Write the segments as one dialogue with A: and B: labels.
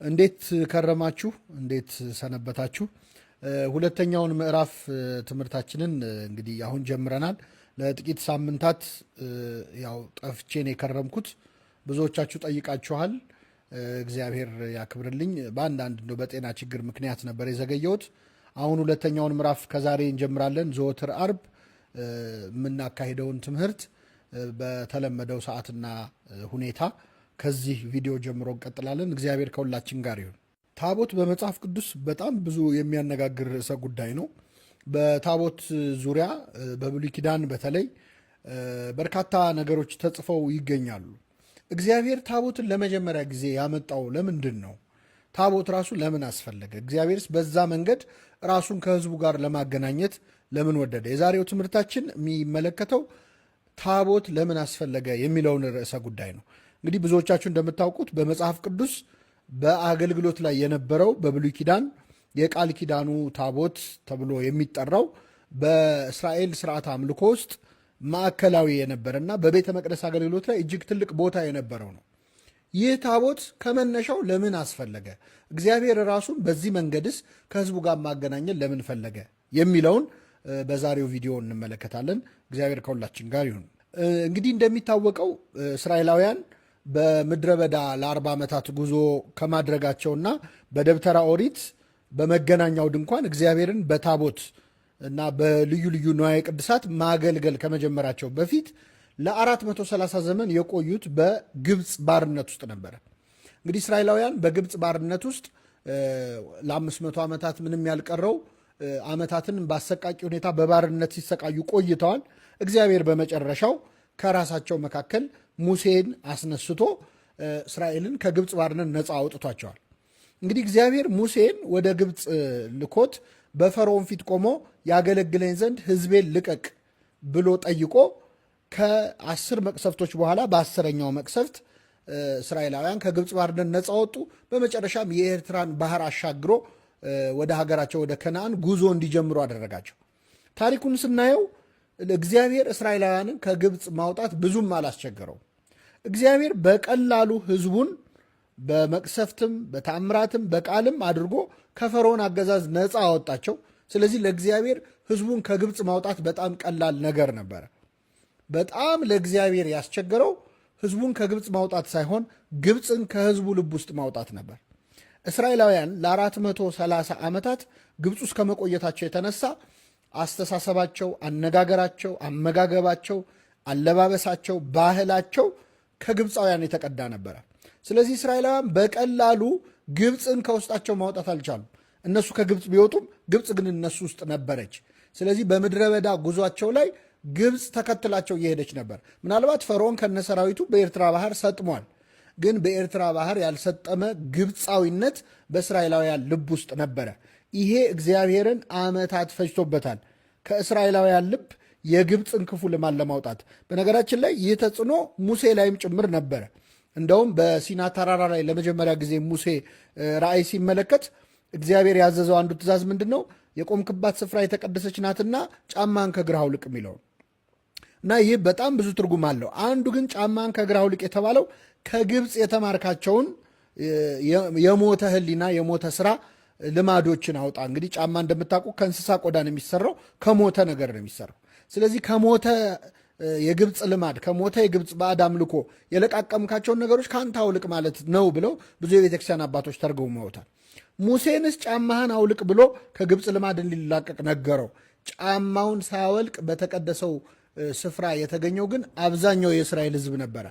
A: እንዴት ከረማችሁ? እንዴት ሰነበታችሁ? ሁለተኛውን ምዕራፍ ትምህርታችንን እንግዲህ አሁን ጀምረናል። ለጥቂት ሳምንታት ያው ጠፍቼ ነው የከረምኩት። ብዙዎቻችሁ ጠይቃችኋል። እግዚአብሔር ያክብርልኝ። በአንዳንድ እንደው በጤና ችግር ምክንያት ነበር የዘገየሁት። አሁን ሁለተኛውን ምዕራፍ ከዛሬ እንጀምራለን። ዘወትር አርብ የምናካሂደውን ትምህርት በተለመደው ሰዓትና ሁኔታ ከዚህ ቪዲዮ ጀምሮ እንቀጥላለን። እግዚአብሔር ከሁላችን ጋር ይሁን። ታቦት በመጽሐፍ ቅዱስ በጣም ብዙ የሚያነጋግር ርዕሰ ጉዳይ ነው። በታቦት ዙሪያ በብሉይ ኪዳን በተለይ በርካታ ነገሮች ተጽፈው ይገኛሉ። እግዚአብሔር ታቦትን ለመጀመሪያ ጊዜ ያመጣው ለምንድን ነው? ታቦት ራሱ ለምን አስፈለገ? እግዚአብሔርስ በዛ መንገድ ራሱን ከሕዝቡ ጋር ለማገናኘት ለምን ወደደ? የዛሬው ትምህርታችን የሚመለከተው ታቦት ለምን አስፈለገ የሚለውን ርዕሰ ጉዳይ ነው። እንግዲህ ብዙዎቻችሁ እንደምታውቁት በመጽሐፍ ቅዱስ በአገልግሎት ላይ የነበረው በብሉይ ኪዳን የቃል ኪዳኑ ታቦት ተብሎ የሚጠራው በእስራኤል ስርዓት አምልኮ ውስጥ ማዕከላዊ የነበረና በቤተ መቅደስ አገልግሎት ላይ እጅግ ትልቅ ቦታ የነበረው ነው። ይህ ታቦት ከመነሻው ለምን አስፈለገ? እግዚአብሔር ራሱን በዚህ መንገድስ ከሕዝቡ ጋር ማገናኘት ለምን ፈለገ? የሚለውን በዛሬው ቪዲዮ እንመለከታለን። እግዚአብሔር ከሁላችን ጋር ይሁን። እንግዲህ እንደሚታወቀው እስራኤላውያን በምድረ በዳ ለ40 ዓመታት ጉዞ ከማድረጋቸውና በደብተራ ኦሪት በመገናኛው ድንኳን እግዚአብሔርን በታቦት እና በልዩ ልዩ ንዋየ ቅድሳት ማገልገል ከመጀመራቸው በፊት ለ430 ዘመን የቆዩት በግብፅ ባርነት ውስጥ ነበረ። እንግዲህ እስራኤላውያን በግብፅ ባርነት ውስጥ ለ500 ዓመታት ምንም ያልቀረው ዓመታትን በአሰቃቂ ሁኔታ በባርነት ሲሰቃዩ ቆይተዋል። እግዚአብሔር በመጨረሻው ከራሳቸው መካከል ሙሴን አስነስቶ እስራኤልን ከግብፅ ባርነት ነፃ አውጥቷቸዋል። እንግዲህ እግዚአብሔር ሙሴን ወደ ግብፅ ልኮት በፈርዖን ፊት ቆሞ ያገለግለኝ ዘንድ ሕዝቤን ልቀቅ ብሎ ጠይቆ ከ10 መቅሰፍቶች በኋላ በ10ኛው መቅሰፍት እስራኤላውያን ከግብፅ ባርነት ነፃ ወጡ። በመጨረሻም የኤርትራን ባህር አሻግሮ ወደ ሀገራቸው ወደ ከነአን ጉዞ እንዲጀምሩ አደረጋቸው። ታሪኩን ስናየው እግዚአብሔር እስራኤላውያንን ከግብፅ ማውጣት ብዙም አላስቸገረው። እግዚአብሔር በቀላሉ ሕዝቡን በመቅሰፍትም በታምራትም በቃልም አድርጎ ከፈርዖን አገዛዝ ነፃ አወጣቸው። ስለዚህ ለእግዚአብሔር ሕዝቡን ከግብፅ ማውጣት በጣም ቀላል ነገር ነበረ። በጣም ለእግዚአብሔር ያስቸገረው ሕዝቡን ከግብፅ ማውጣት ሳይሆን ግብፅን ከሕዝቡ ልብ ውስጥ ማውጣት ነበር። እስራኤላውያን ለ430 ዓመታት ግብፅ ውስጥ ከመቆየታቸው የተነሳ አስተሳሰባቸው፣ አነጋገራቸው፣ አመጋገባቸው፣ አለባበሳቸው፣ ባህላቸው ከግብፃውያን የተቀዳ ነበረ። ስለዚህ እስራኤላውያን በቀላሉ ግብፅን ከውስጣቸው ማውጣት አልቻሉም። እነሱ ከግብፅ ቢወጡም ግብፅ ግን እነሱ ውስጥ ነበረች። ስለዚህ በምድረ በዳ ጉዟቸው ላይ ግብፅ ተከትላቸው እየሄደች ነበር። ምናልባት ፈርዖን ከነሰራዊቱ በኤርትራ ባህር ሰጥሟል። ግን በኤርትራ ባህር ያልሰጠመ ግብፃዊነት በእስራኤላውያን ልብ ውስጥ ነበረ። ይሄ እግዚአብሔርን ዓመታት ፈጅቶበታል ከእስራኤላውያን ልብ የግብፅን ክፉ ልማድ ለማውጣት። በነገራችን ላይ ይህ ተጽዕኖ ሙሴ ላይም ጭምር ነበረ። እንደውም በሲና ተራራ ላይ ለመጀመሪያ ጊዜ ሙሴ ራእይ ሲመለከት እግዚአብሔር ያዘዘው አንዱ ትእዛዝ ምንድን ነው? የቆምክባት ስፍራ የተቀደሰች ናትና ጫማን ከእግርህ አውልቅ የሚለው እና ይህ በጣም ብዙ ትርጉም አለው። አንዱ ግን ጫማን ከእግርህ አውልቅ የተባለው ከግብፅ የተማርካቸውን የሞተ ሕሊና የሞተ ስራ ልማዶችን አውጣ። እንግዲህ ጫማ እንደምታውቁ ከእንስሳ ቆዳ ነው የሚሰራው፣ ከሞተ ነገር ነው የሚሰራው። ስለዚህ ከሞተ የግብፅ ልማድ ከሞተ የግብፅ ባዕድ አምልኮ የለቃቀምካቸውን ነገሮች ከአንተ አውልቅ ማለት ነው ብለው ብዙ የቤተክርስቲያን አባቶች ተርጉመውታል። ሙሴንስ ጫማህን አውልቅ ብሎ ከግብፅ ልማድ እንዲላቀቅ ነገረው። ጫማውን ሳያወልቅ በተቀደሰው ስፍራ የተገኘው ግን አብዛኛው የእስራኤል ሕዝብ ነበረ።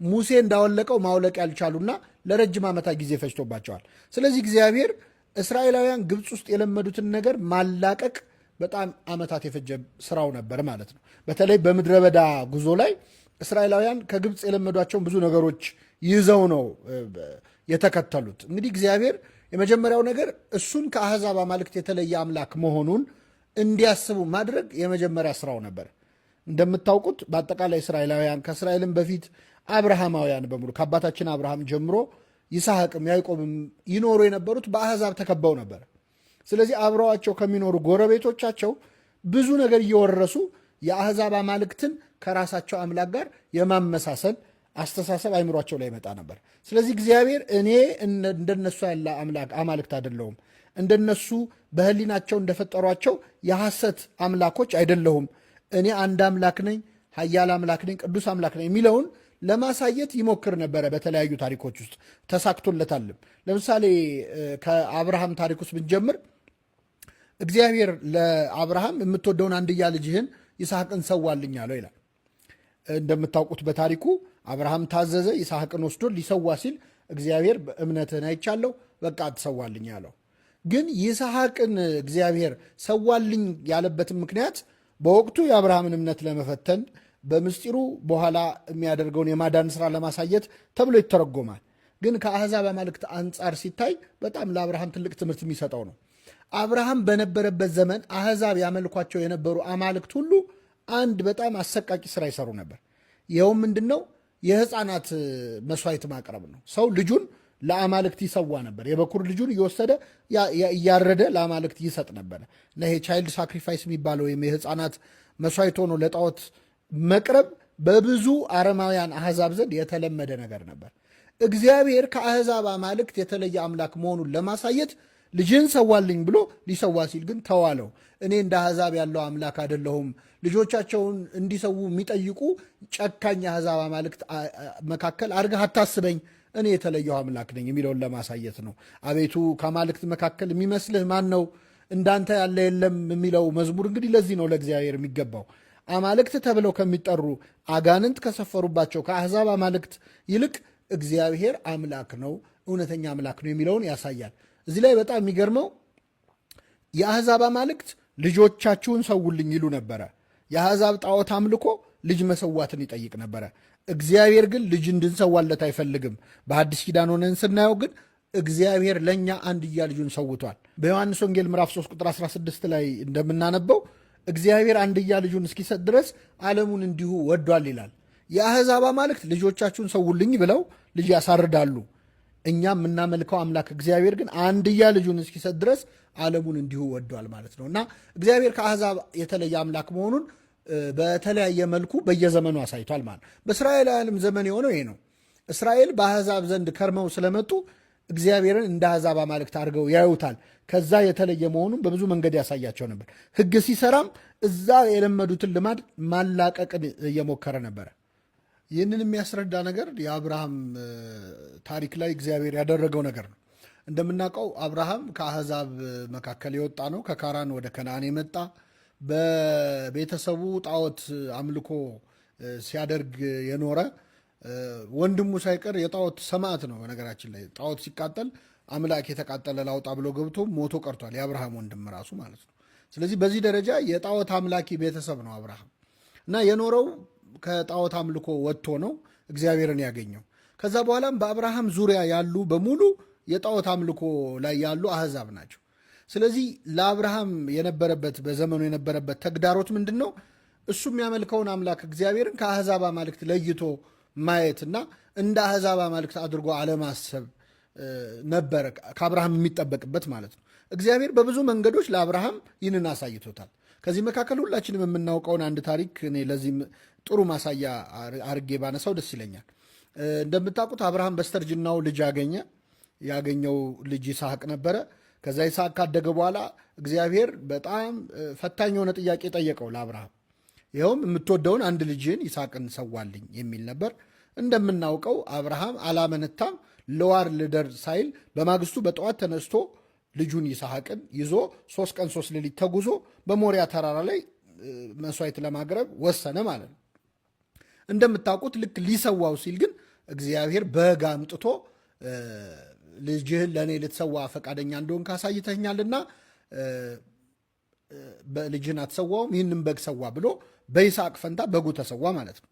A: ሙሴ እንዳወለቀው ማውለቅ ያልቻሉና ለረጅም ዓመታት ጊዜ ፈጅቶባቸዋል። ስለዚህ እግዚአብሔር እስራኤላውያን ግብፅ ውስጥ የለመዱትን ነገር ማላቀቅ በጣም ዓመታት የፈጀ ስራው ነበር ማለት ነው። በተለይ በምድረ በዳ ጉዞ ላይ እስራኤላውያን ከግብፅ የለመዷቸውን ብዙ ነገሮች ይዘው ነው የተከተሉት። እንግዲህ እግዚአብሔር የመጀመሪያው ነገር እሱን ከአሕዛብ አማልክት የተለየ አምላክ መሆኑን እንዲያስቡ ማድረግ የመጀመሪያ ስራው ነበር። እንደምታውቁት በአጠቃላይ እስራኤላውያን ከእስራኤልም በፊት አብርሃማውያን በሙሉ ከአባታችን አብርሃም ጀምሮ ይስሐቅም ያዕቆብም ይኖሩ የነበሩት በአሕዛብ ተከበው ነበር። ስለዚህ አብረዋቸው ከሚኖሩ ጎረቤቶቻቸው ብዙ ነገር እየወረሱ የአሕዛብ አማልክትን ከራሳቸው አምላክ ጋር የማመሳሰል አስተሳሰብ አይምሯቸው ላይ ይመጣ ነበር። ስለዚህ እግዚአብሔር እኔ እንደነሱ ያለ አምላክ አማልክት አይደለሁም፣ እንደነሱ በህሊናቸው እንደፈጠሯቸው የሐሰት አምላኮች አይደለሁም፣ እኔ አንድ አምላክ ነኝ፣ ኃያል አምላክ ነኝ፣ ቅዱስ አምላክ ነኝ የሚለውን ለማሳየት ይሞክር ነበረ። በተለያዩ ታሪኮች ውስጥ ተሳክቶለታልም። ለምሳሌ ከአብርሃም ታሪክ ውስጥ ብንጀምር እግዚአብሔር ለአብርሃም የምትወደውን አንድያ ልጅህን ይስሐቅን ሰዋልኝ አለው ይላል። እንደምታውቁት በታሪኩ አብርሃም ታዘዘ። ይስሐቅን ወስዶ ሊሰዋ ሲል እግዚአብሔር እምነትህን አይቻለሁ፣ በቃ አትሰዋልኝ አለው። ግን ይስሐቅን እግዚአብሔር ሰዋልኝ ያለበትን ምክንያት በወቅቱ የአብርሃምን እምነት ለመፈተን በምስጢሩ በኋላ የሚያደርገውን የማዳን ስራ ለማሳየት ተብሎ ይተረጎማል። ግን ከአሕዛብ አማልክት አንጻር ሲታይ በጣም ለአብርሃም ትልቅ ትምህርት የሚሰጠው ነው። አብርሃም በነበረበት ዘመን አሕዛብ ያመልኳቸው የነበሩ አማልክት ሁሉ አንድ በጣም አሰቃቂ ስራ ይሰሩ ነበር። ይኸውም ምንድን ነው? የሕፃናት መስዋዕት ማቅረብ ነው። ሰው ልጁን ለአማልክት ይሰዋ ነበር። የበኩር ልጁን እየወሰደ እያረደ ለአማልክት ይሰጥ ነበር እና ይሄ child sacrifice የሚባለው ወይም የሕፃናት መስዋዕት ሆኖ ለጣዖት መቅረብ በብዙ አረማውያን አሕዛብ ዘንድ የተለመደ ነገር ነበር። እግዚአብሔር ከአሕዛብ አማልክት የተለየ አምላክ መሆኑን ለማሳየት ልጅህን ሰዋልኝ ብሎ ሊሰዋ ሲል ግን ተዋለው። እኔ እንደ አሕዛብ ያለው አምላክ አይደለሁም፣ ልጆቻቸውን እንዲሰዉ የሚጠይቁ ጨካኝ አሕዛብ አማልክት መካከል አድርገህ አታስበኝ፣ እኔ የተለየው አምላክ ነኝ የሚለውን ለማሳየት ነው። አቤቱ ከአማልክት መካከል የሚመስልህ ማን ነው? እንዳንተ ያለ የለም የሚለው መዝሙር እንግዲህ ለዚህ ነው ለእግዚአብሔር የሚገባው። አማልክት ተብለው ከሚጠሩ አጋንንት ከሰፈሩባቸው ከአሕዛብ አማልክት ይልቅ እግዚአብሔር አምላክ ነው፣ እውነተኛ አምላክ ነው የሚለውን ያሳያል። እዚህ ላይ በጣም የሚገርመው የአሕዛብ አማልክት ልጆቻችሁን ሰውልኝ ይሉ ነበረ። የአሕዛብ ጣዖት አምልኮ ልጅ መሰዋትን ይጠይቅ ነበረ። እግዚአብሔር ግን ልጅ እንድንሰዋለት አይፈልግም። በሐዲስ ኪዳን ሆነን ስናየው ግን እግዚአብሔር ለእኛ አንድያ ልጁን ሰውቷል። በዮሐንስ ወንጌል ምዕራፍ 3 ቁጥር 16 ላይ እንደምናነበው እግዚአብሔር አንድያ ልጁን እስኪሰጥ ድረስ ዓለሙን እንዲሁ ወዷል ይላል። የአሕዛብ አማልክት ልጆቻችሁን ሰውልኝ ብለው ልጅ ያሳርዳሉ። እኛ የምናመልከው አምላክ እግዚአብሔር ግን አንድያ ልጁን እስኪሰጥ ድረስ ዓለሙን እንዲሁ ወዷል ማለት ነው እና እግዚአብሔር ከአሕዛብ የተለየ አምላክ መሆኑን በተለያየ መልኩ በየዘመኑ አሳይቷል ማለት ነው። በእስራኤላውያንም ዘመን የሆነው ይሄ ነው። እስራኤል በአሕዛብ ዘንድ ከርመው ስለመጡ እግዚአብሔርን እንደ አሕዛብ አማልክት አድርገው ያዩታል። ከዛ የተለየ መሆኑን በብዙ መንገድ ያሳያቸው ነበር። ሕግ ሲሰራም እዛ የለመዱትን ልማድ ማላቀቅን እየሞከረ ነበረ። ይህንን የሚያስረዳ ነገር የአብርሃም ታሪክ ላይ እግዚአብሔር ያደረገው ነገር ነው። እንደምናውቀው አብርሃም ከአሕዛብ መካከል የወጣ ነው። ከካራን ወደ ከነአን የመጣ በቤተሰቡ ጣዖት አምልኮ ሲያደርግ የኖረ ወንድሙ ሳይቀር የጣዖት ሰማዕት ነው። በነገራችን ላይ ጣዖት ሲቃጠል አምላክ የተቃጠለ ላውጣ ብሎ ገብቶ ሞቶ ቀርቷል። የአብርሃም ወንድም ራሱ ማለት ነው። ስለዚህ በዚህ ደረጃ የጣዖት አምላኪ ቤተሰብ ነው አብርሃም እና የኖረው ከጣዖት አምልኮ ወጥቶ ነው እግዚአብሔርን ያገኘው። ከዛ በኋላም በአብርሃም ዙሪያ ያሉ በሙሉ የጣዖት አምልኮ ላይ ያሉ አህዛብ ናቸው። ስለዚህ ለአብርሃም የነበረበት በዘመኑ የነበረበት ተግዳሮት ምንድን ነው? እሱ የሚያመልከውን አምላክ እግዚአብሔርን ከአህዛብ አማልክት ለይቶ ማየትና እንደ አህዛብ አማልክት አድርጎ አለማሰብ ነበረ ከአብርሃም የሚጠበቅበት ማለት ነው። እግዚአብሔር በብዙ መንገዶች ለአብርሃም ይህንን አሳይቶታል። ከዚህ መካከል ሁላችንም የምናውቀውን አንድ ታሪክ እኔ ለዚህም ጥሩ ማሳያ አርጌ ባነሳው ደስ ይለኛል። እንደምታውቁት አብርሃም በስተርጅናው ልጅ አገኘ። ያገኘው ልጅ ይስሐቅ ነበረ። ከዛ ይስሐቅ ካደገ በኋላ እግዚአብሔር በጣም ፈታኝ የሆነ ጥያቄ ጠየቀው ለአብርሃም። ይኸውም የምትወደውን አንድ ልጅህን ይስሐቅን ሰዋልኝ የሚል ነበር። እንደምናውቀው አብርሃም አላመነታም። ልዋር ልደር ሳይል በማግስቱ በጠዋት ተነስቶ ልጁን ይስሐቅን ይዞ 3 ቀን 3 ሌሊት ተጉዞ በሞሪያ ተራራ ላይ መስዋዕት ለማቅረብ ወሰነ ማለት ነው። እንደምታውቁት ልክ ሊሰዋው ሲል ግን እግዚአብሔር በግ አምጥቶ ልጅህን ለእኔ ልትሰዋ ፈቃደኛ እንደሆንክ አሳይተኸኛልና ልጅህን አትሰዋውም፣ ይህንን በግ ሰዋ ብሎ በይስሐቅ ፈንታ በጉ ተሰዋ ማለት ነው።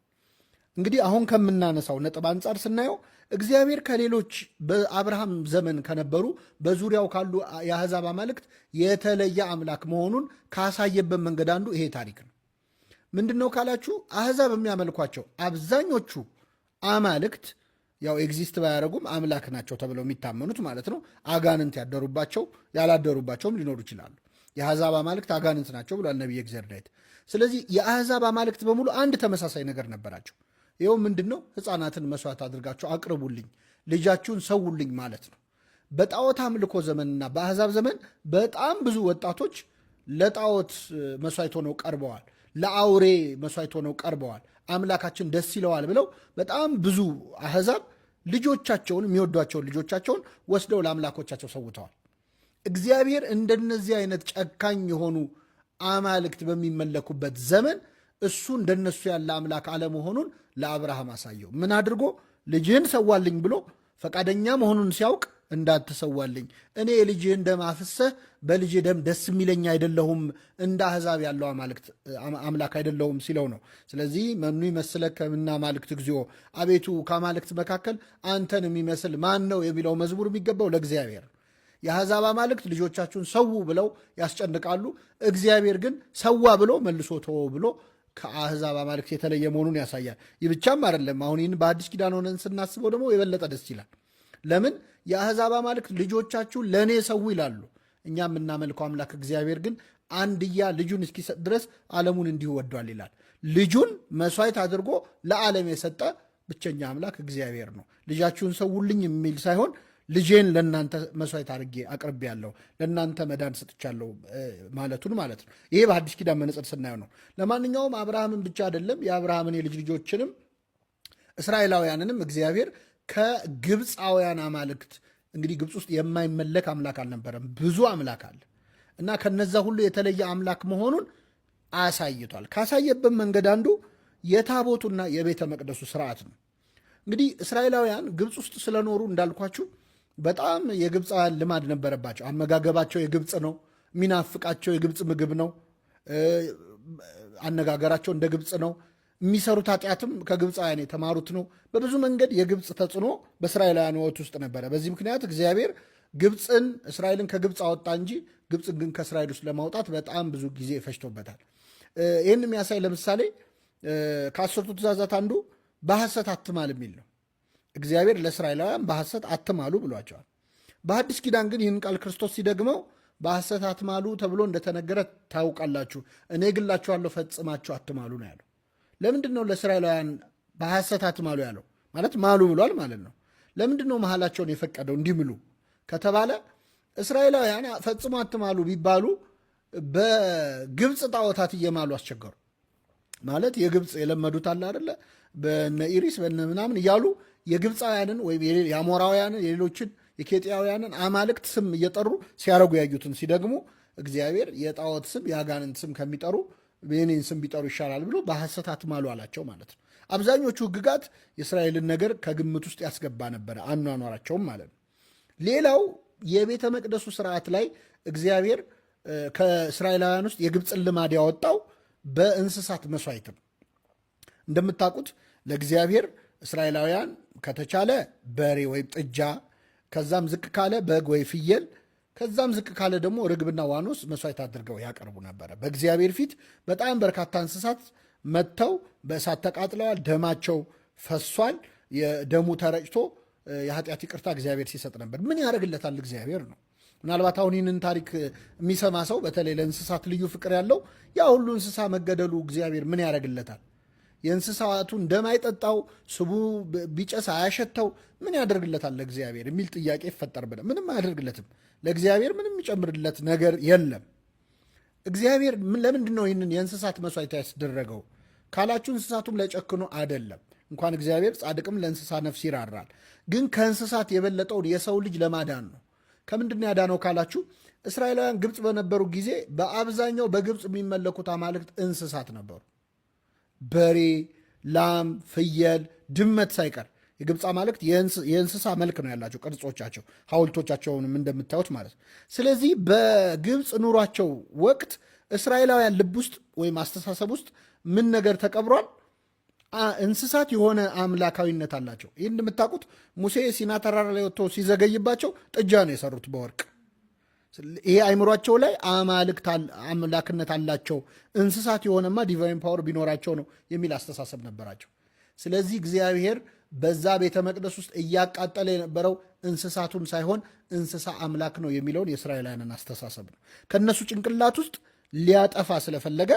A: እንግዲህ አሁን ከምናነሳው ነጥብ አንጻር ስናየው እግዚአብሔር ከሌሎች በአብርሃም ዘመን ከነበሩ በዙሪያው ካሉ የአሕዛብ አማልክት የተለየ አምላክ መሆኑን ካሳየበት መንገድ አንዱ ይሄ ታሪክ ነው። ምንድን ነው ካላችሁ አሕዛብ የሚያመልኳቸው አብዛኞቹ አማልክት ያው exist ባያደረጉም አምላክ ናቸው ተብለው የሚታመኑት ማለት ነው። አጋንንት ያደሩባቸው ያላደሩባቸውም ሊኖሩ ይችላሉ። የአሕዛብ አማልክት አጋንንት ናቸው ብሏል ነቢየ እግዚአብሔር ዳዊት። ስለዚህ የአሕዛብ አማልክት በሙሉ አንድ ተመሳሳይ ነገር ነበራቸው። ይኸው ምንድን ነው? ሕፃናትን መስዋዕት አድርጋችሁ አቅርቡልኝ፣ ልጃችሁን ሰውልኝ ማለት ነው። በጣዖት አምልኮ ዘመንና በአሕዛብ ዘመን በጣም ብዙ ወጣቶች ለጣዖት መስዋዕት ሆነው ቀርበዋል። ለአውሬ መስዋዕት ሆነው ቀርበዋል። አምላካችን ደስ ይለዋል ብለው በጣም ብዙ አሕዛብ ልጆቻቸውን፣ የሚወዷቸውን ልጆቻቸውን ወስደው ለአምላኮቻቸው ሰውተዋል። እግዚአብሔር እንደነዚህ አይነት ጨካኝ የሆኑ አማልክት በሚመለኩበት ዘመን እሱ እንደነሱ ያለ አምላክ አለመሆኑን ለአብርሃም አሳየው። ምን አድርጎ? ልጅህን ሰዋልኝ ብሎ ፈቃደኛ መሆኑን ሲያውቅ እንዳትሰዋልኝ እኔ የልጅህን ደም አፍሰህ በልጅ ደም ደስ የሚለኝ አይደለሁም፣ እንደ አሕዛብ ያለው አምላክ አይደለሁም ሲለው ነው። ስለዚህ መኑ ይመስለከ እምነ አማልክት እግዚኦ፣ አቤቱ ከአማልክት መካከል አንተን የሚመስል ማን ነው የሚለው መዝሙር የሚገባው ለእግዚአብሔር። የአሕዛብ አማልክት ልጆቻችሁን ሰው ብለው ያስጨንቃሉ። እግዚአብሔር ግን ሰዋ ብሎ መልሶ ተወው ብሎ ከአሕዛብ አማልክት የተለየ መሆኑን ያሳያል። ይህ ብቻም አይደለም። አሁን ይህን በአዲስ ኪዳን ሆነን ስናስበው ደግሞ የበለጠ ደስ ይላል። ለምን? የአሕዛብ አማልክት ልጆቻችሁን ለእኔ ሰው ይላሉ። እኛ የምናመልከው አምላክ እግዚአብሔር ግን አንድያ ልጁን እስኪሰጥ ድረስ ዓለሙን እንዲሁ ወዷል ይላል። ልጁን መስዋዕት አድርጎ ለዓለም የሰጠ ብቸኛ አምላክ እግዚአብሔር ነው። ልጃችሁን ሰውልኝ የሚል ሳይሆን ልጄን ለእናንተ መስዋዕት አድርጌ አቅርቤያለሁ፣ ለእናንተ መዳን ሰጥቻለሁ ማለቱን ማለት ነው። ይሄ በአዲስ ኪዳን መነጽር ስናየው ነው። ለማንኛውም አብርሃምን ብቻ አይደለም፣ የአብርሃምን የልጅ ልጆችንም እስራኤላውያንንም እግዚአብሔር ከግብፃውያን አማልክት፣ እንግዲህ ግብፅ ውስጥ የማይመለክ አምላክ አልነበረም፣ ብዙ አምላክ አለ እና ከነዛ ሁሉ የተለየ አምላክ መሆኑን አሳይቷል። ካሳየበት መንገድ አንዱ የታቦቱና የቤተ መቅደሱ ስርዓት ነው። እንግዲህ እስራኤላውያን ግብፅ ውስጥ ስለኖሩ እንዳልኳችሁ በጣም የግብፃውያን ልማድ ነበረባቸው። አመጋገባቸው የግብፅ ነው። የሚናፍቃቸው የግብፅ ምግብ ነው። አነጋገራቸው እንደ ግብፅ ነው። የሚሰሩት ኃጢአትም ከግብፃውያን የተማሩት ነው። በብዙ መንገድ የግብፅ ተጽዕኖ በእስራኤላውያን ሕይወት ውስጥ ነበረ። በዚህ ምክንያት እግዚአብሔር ግብፅን እስራኤልን ከግብፅ አወጣ እንጂ ግብፅን ግን ከእስራኤል ውስጥ ለማውጣት በጣም ብዙ ጊዜ ፈጅቶበታል። ይህን የሚያሳይ ለምሳሌ ከአስርቱ ትእዛዛት አንዱ በሐሰት አትማል የሚል ነው። እግዚአብሔር ለእስራኤላውያን በሐሰት አትማሉ ብሏቸዋል። በሐዲስ ኪዳን ግን ይህን ቃል ክርስቶስ ሲደግመው በሐሰት አትማሉ ተብሎ እንደተነገረ ታውቃላችሁ፣ እኔ ግን እላችኋለሁ ፈጽማችሁ አትማሉ ነው ያለው። ለምንድን ነው ለእስራኤላውያን በሐሰት አትማሉ ያለው? ማለት ማሉ ብሏል ማለት ነው። ለምንድን ነው መሐላቸውን የፈቀደው እንዲምሉ ከተባለ እስራኤላውያን ፈጽሞ አትማሉ ቢባሉ በግብፅ ጣዖታት እየማሉ አስቸገሩ። ማለት የግብፅ የለመዱት አለ አይደለ? በነ ኢሪስ በነ ምናምን እያሉ የግብፃውያንን ወይም የአሞራውያንን የሌሎችን የኬጥያውያንን አማልክት ስም እየጠሩ ሲያረጉ ያዩትን ሲደግሙ እግዚአብሔር የጣዖት ስም የአጋንንት ስም ከሚጠሩ የኔን ስም ቢጠሩ ይሻላል ብሎ በሐሰት አትማሉ አላቸው ማለት ነው። አብዛኞቹ ሕግጋት የእስራኤልን ነገር ከግምት ውስጥ ያስገባ ነበረ፣ አኗኗራቸውም ማለት ነው። ሌላው የቤተ መቅደሱ ስርዓት ላይ እግዚአብሔር ከእስራኤላውያን ውስጥ የግብፅን ልማድ ያወጣው በእንስሳት መስዋዕት ነው። እንደምታውቁት ለእግዚአብሔር እስራኤላውያን ከተቻለ በሬ ወይም ጥጃ፣ ከዛም ዝቅ ካለ በግ ወይ ፍየል፣ ከዛም ዝቅ ካለ ደግሞ ርግብና ዋኖስ መስዋዕት አድርገው ያቀርቡ ነበረ። በእግዚአብሔር ፊት በጣም በርካታ እንስሳት መጥተው በእሳት ተቃጥለዋል። ደማቸው ፈሷል። የደሙ ተረጭቶ የኃጢአት ይቅርታ እግዚአብሔር ሲሰጥ ነበር። ምን ያደርግለታል እግዚአብሔር ነው። ምናልባት አሁን ይህንን ታሪክ የሚሰማ ሰው በተለይ ለእንስሳት ልዩ ፍቅር ያለው ያ ሁሉ እንስሳ መገደሉ እግዚአብሔር ምን ያደርግለታል? የእንስሳቱን ደም አይጠጣው፣ ስቡ ቢጨስ አያሸተው፣ ምን ያደርግለታል ለእግዚአብሔር የሚል ጥያቄ ይፈጠርብናል። ምንም አያደርግለትም። ለእግዚአብሔር ምንም የሚጨምርለት ነገር የለም። እግዚአብሔር ለምንድን ነው ይህንን የእንስሳት መስዋዕት ያስደረገው ካላችሁ እንስሳቱም ላይ ጨክኖ አደለም። እንኳን እግዚአብሔር ጻድቅም ለእንስሳ ነፍስ ይራራል። ግን ከእንስሳት የበለጠውን የሰው ልጅ ለማዳን ነው። ከምንድን ነው ያዳነው ካላችሁ እስራኤላውያን ግብፅ በነበሩ ጊዜ በአብዛኛው በግብፅ የሚመለኩት አማልክት እንስሳት ነበሩ። በሬ፣ ላም፣ ፍየል፣ ድመት ሳይቀር የግብፅ አማልክት የእንስሳ መልክ ነው ያላቸው ቅርጾቻቸው፣ ሐውልቶቻቸውንም እንደምታዩት ማለት ነው። ስለዚህ በግብፅ ኑሯቸው ወቅት እስራኤላውያን ልብ ውስጥ ወይም አስተሳሰብ ውስጥ ምን ነገር ተቀብሯል? እንስሳት የሆነ አምላካዊነት አላቸው። ይህ እንደምታውቁት ሙሴ ሲና ተራራ ላይ ወጥቶ ሲዘገይባቸው ጥጃ ነው የሰሩት በወርቅ። ይሄ አይምሯቸው ላይ አማልክት አምላክነት አላቸው፣ እንስሳት የሆነማ divine power ቢኖራቸው ነው የሚል አስተሳሰብ ነበራቸው። ስለዚህ እግዚአብሔር በዛ ቤተ መቅደስ ውስጥ እያቃጠለ የነበረው እንስሳቱን ሳይሆን እንስሳ አምላክ ነው የሚለውን የእስራኤላውያንን አስተሳሰብ ነው። ከእነሱ ጭንቅላት ውስጥ ሊያጠፋ ስለፈለገ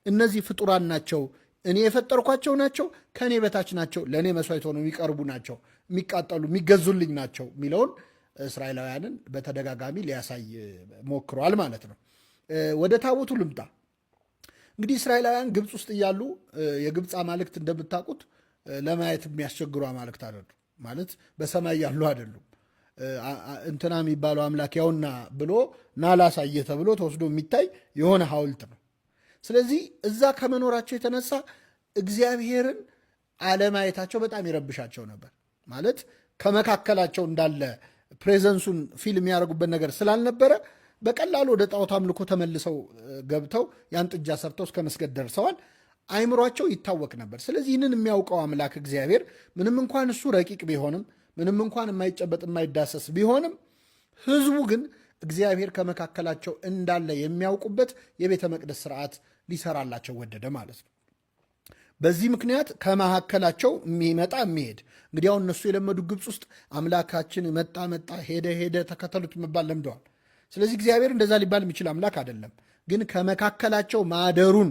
A: እነዚህ ፍጡራን ናቸው፣ እኔ የፈጠርኳቸው ናቸው፣ ከእኔ በታች ናቸው፣ ለእኔ መስዋዕት ሆነው የሚቀርቡ ናቸው፣ የሚቃጠሉ የሚገዙልኝ ናቸው የሚለውን እስራኤላውያንን በተደጋጋሚ ሊያሳይ ሞክሯል ማለት ነው። ወደ ታቦቱ ልምጣ። እንግዲህ እስራኤላውያን ግብፅ ውስጥ እያሉ የግብፅ አማልክት እንደምታውቁት ለማየት የሚያስቸግሩ አማልክት አይደሉም። ማለት በሰማይ ያሉ አይደሉም። እንትና የሚባለው አምላክ ያውና ብሎ ና ላሳየህ ተብሎ ተወስዶ የሚታይ የሆነ ሐውልት ነው። ስለዚህ እዛ ከመኖራቸው የተነሳ እግዚአብሔርን አለማየታቸው በጣም ይረብሻቸው ነበር። ማለት ከመካከላቸው እንዳለ presence ኡን feel የሚያደርጉበት ነገር ስላልነበረ በቀላሉ ወደ ጣዖት አምልኮ ተመልሰው ገብተው ያን ጥጃ ሰርተው እስከ መስገድ ደርሰዋል። አይምሯቸው ይታወቅ ነበር። ስለዚህ ይህንን የሚያውቀው አምላክ እግዚአብሔር ምንም እንኳን እሱ ረቂቅ ቢሆንም፣ ምንም እንኳን የማይጨበጥ የማይዳሰስ ቢሆንም፣ ሕዝቡ ግን እግዚአብሔር ከመካከላቸው እንዳለ የሚያውቁበት የቤተ መቅደስ ስርዓት ሊሰራላቸው ወደደ ማለት ነው። በዚህ ምክንያት ከመካከላቸው የሚመጣ የሚሄድ፣ እንግዲህ አሁን እነሱ የለመዱ ግብፅ ውስጥ አምላካችን መጣ መጣ፣ ሄደ ሄደ፣ ተከተሉት መባል ለምደዋል። ስለዚህ እግዚአብሔር እንደዛ ሊባል የሚችል አምላክ አይደለም። ግን ከመካከላቸው ማደሩን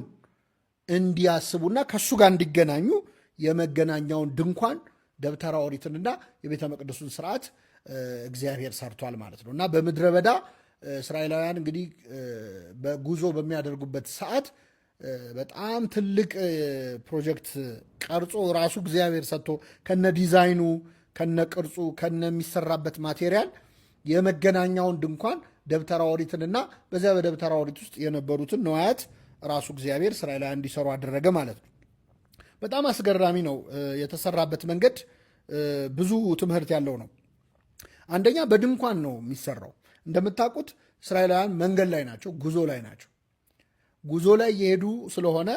A: እንዲያስቡና ከእሱ ጋር እንዲገናኙ የመገናኛውን ድንኳን፣ ደብተራ ኦሪትንና የቤተ መቅደሱን ስርዓት እግዚአብሔር ሰርቷል ማለት ነው። እና በምድረ በዳ እስራኤላውያን እንግዲህ በጉዞ በሚያደርጉበት ሰዓት በጣም ትልቅ ፕሮጀክት ቀርጾ ራሱ እግዚአብሔር ሰጥቶ ከነ ዲዛይኑ፣ ከነ ቅርጹ፣ ከነ የሚሰራበት material የመገናኛውን ድንኳን፣ ደብተራ ኦሪትንና በዚያ በደብተራ ኦሪት ውስጥ የነበሩትን ነዋያት ራሱ እግዚአብሔር እስራኤላውያን እንዲሰሩ አደረገ ማለት ነው። በጣም አስገራሚ ነው። የተሰራበት መንገድ ብዙ ትምህርት ያለው ነው። አንደኛ በድንኳን ነው የሚሰራው። እንደምታውቁት እስራኤላውያን መንገድ ላይ ናቸው፣ ጉዞ ላይ ናቸው። ጉዞ ላይ የሄዱ ስለሆነ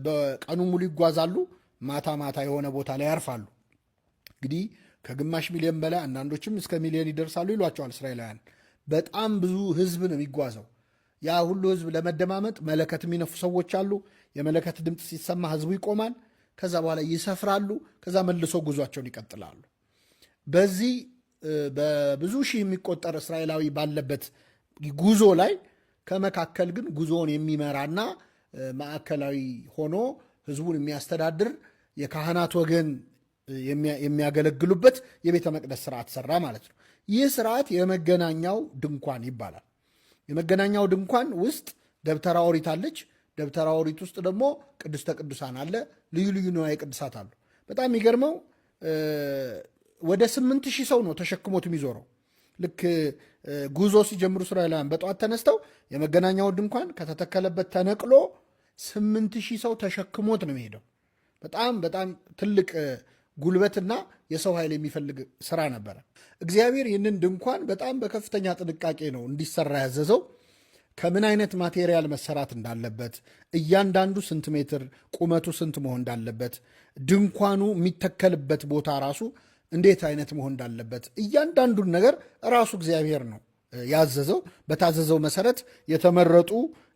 A: በቀኑ ሙሉ ይጓዛሉ። ማታ ማታ የሆነ ቦታ ላይ ያርፋሉ። እንግዲህ ከግማሽ ሚሊዮን በላይ፣ አንዳንዶችም እስከ ሚሊዮን ይደርሳሉ ይሏቸዋል እስራኤላውያን። በጣም ብዙ ህዝብ ነው የሚጓዘው። ያ ሁሉ ህዝብ ለመደማመጥ መለከት የሚነፉ ሰዎች አሉ። የመለከት ድምፅ ሲሰማ ህዝቡ ይቆማል። ከዛ በኋላ ይሰፍራሉ። ከዛ መልሶ ጉዟቸውን ይቀጥላሉ። በዚህ በብዙ ሺህ የሚቆጠር እስራኤላዊ ባለበት ጉዞ ላይ ከመካከል ግን ጉዞውን የሚመራና ማዕከላዊ ሆኖ ህዝቡን የሚያስተዳድር የካህናት ወገን የሚያገለግሉበት የቤተ መቅደስ ስርዓት ሰራ ማለት ነው። ይህ ስርዓት የመገናኛው ድንኳን ይባላል። የመገናኛው ድንኳን ውስጥ ደብተራ ኦሪት አለች። ደብተራ ኦሪት ውስጥ ደግሞ ቅድስተ ቅዱሳን አለ። ልዩ ልዩ ንዋየ ቅድሳት አሉ። በጣም የሚገርመው ወደ 8,000 ሰው ነው ተሸክሞት የሚዞረው። ልክ ጉዞ ሲጀምሩ እስራኤላውያን በጠዋት ተነስተው የመገናኛው ድንኳን ከተተከለበት ተነቅሎ 8,000 ሰው ተሸክሞት ነው የሚሄደው። በጣም በጣም ትልቅ ጉልበትና የሰው ኃይል የሚፈልግ ስራ ነበረ። እግዚአብሔር ይህንን ድንኳን በጣም በከፍተኛ ጥንቃቄ ነው እንዲሰራ ያዘዘው። ከምን አይነት material መሰራት እንዳለበት፣ እያንዳንዱ ስንት ሜትር ቁመቱ ስንት መሆን እንዳለበት፣ ድንኳኑ የሚተከልበት ቦታ ራሱ እንዴት አይነት መሆን እንዳለበት እያንዳንዱን ነገር ራሱ እግዚአብሔር ነው ያዘዘው። በታዘዘው መሰረት የተመረጡ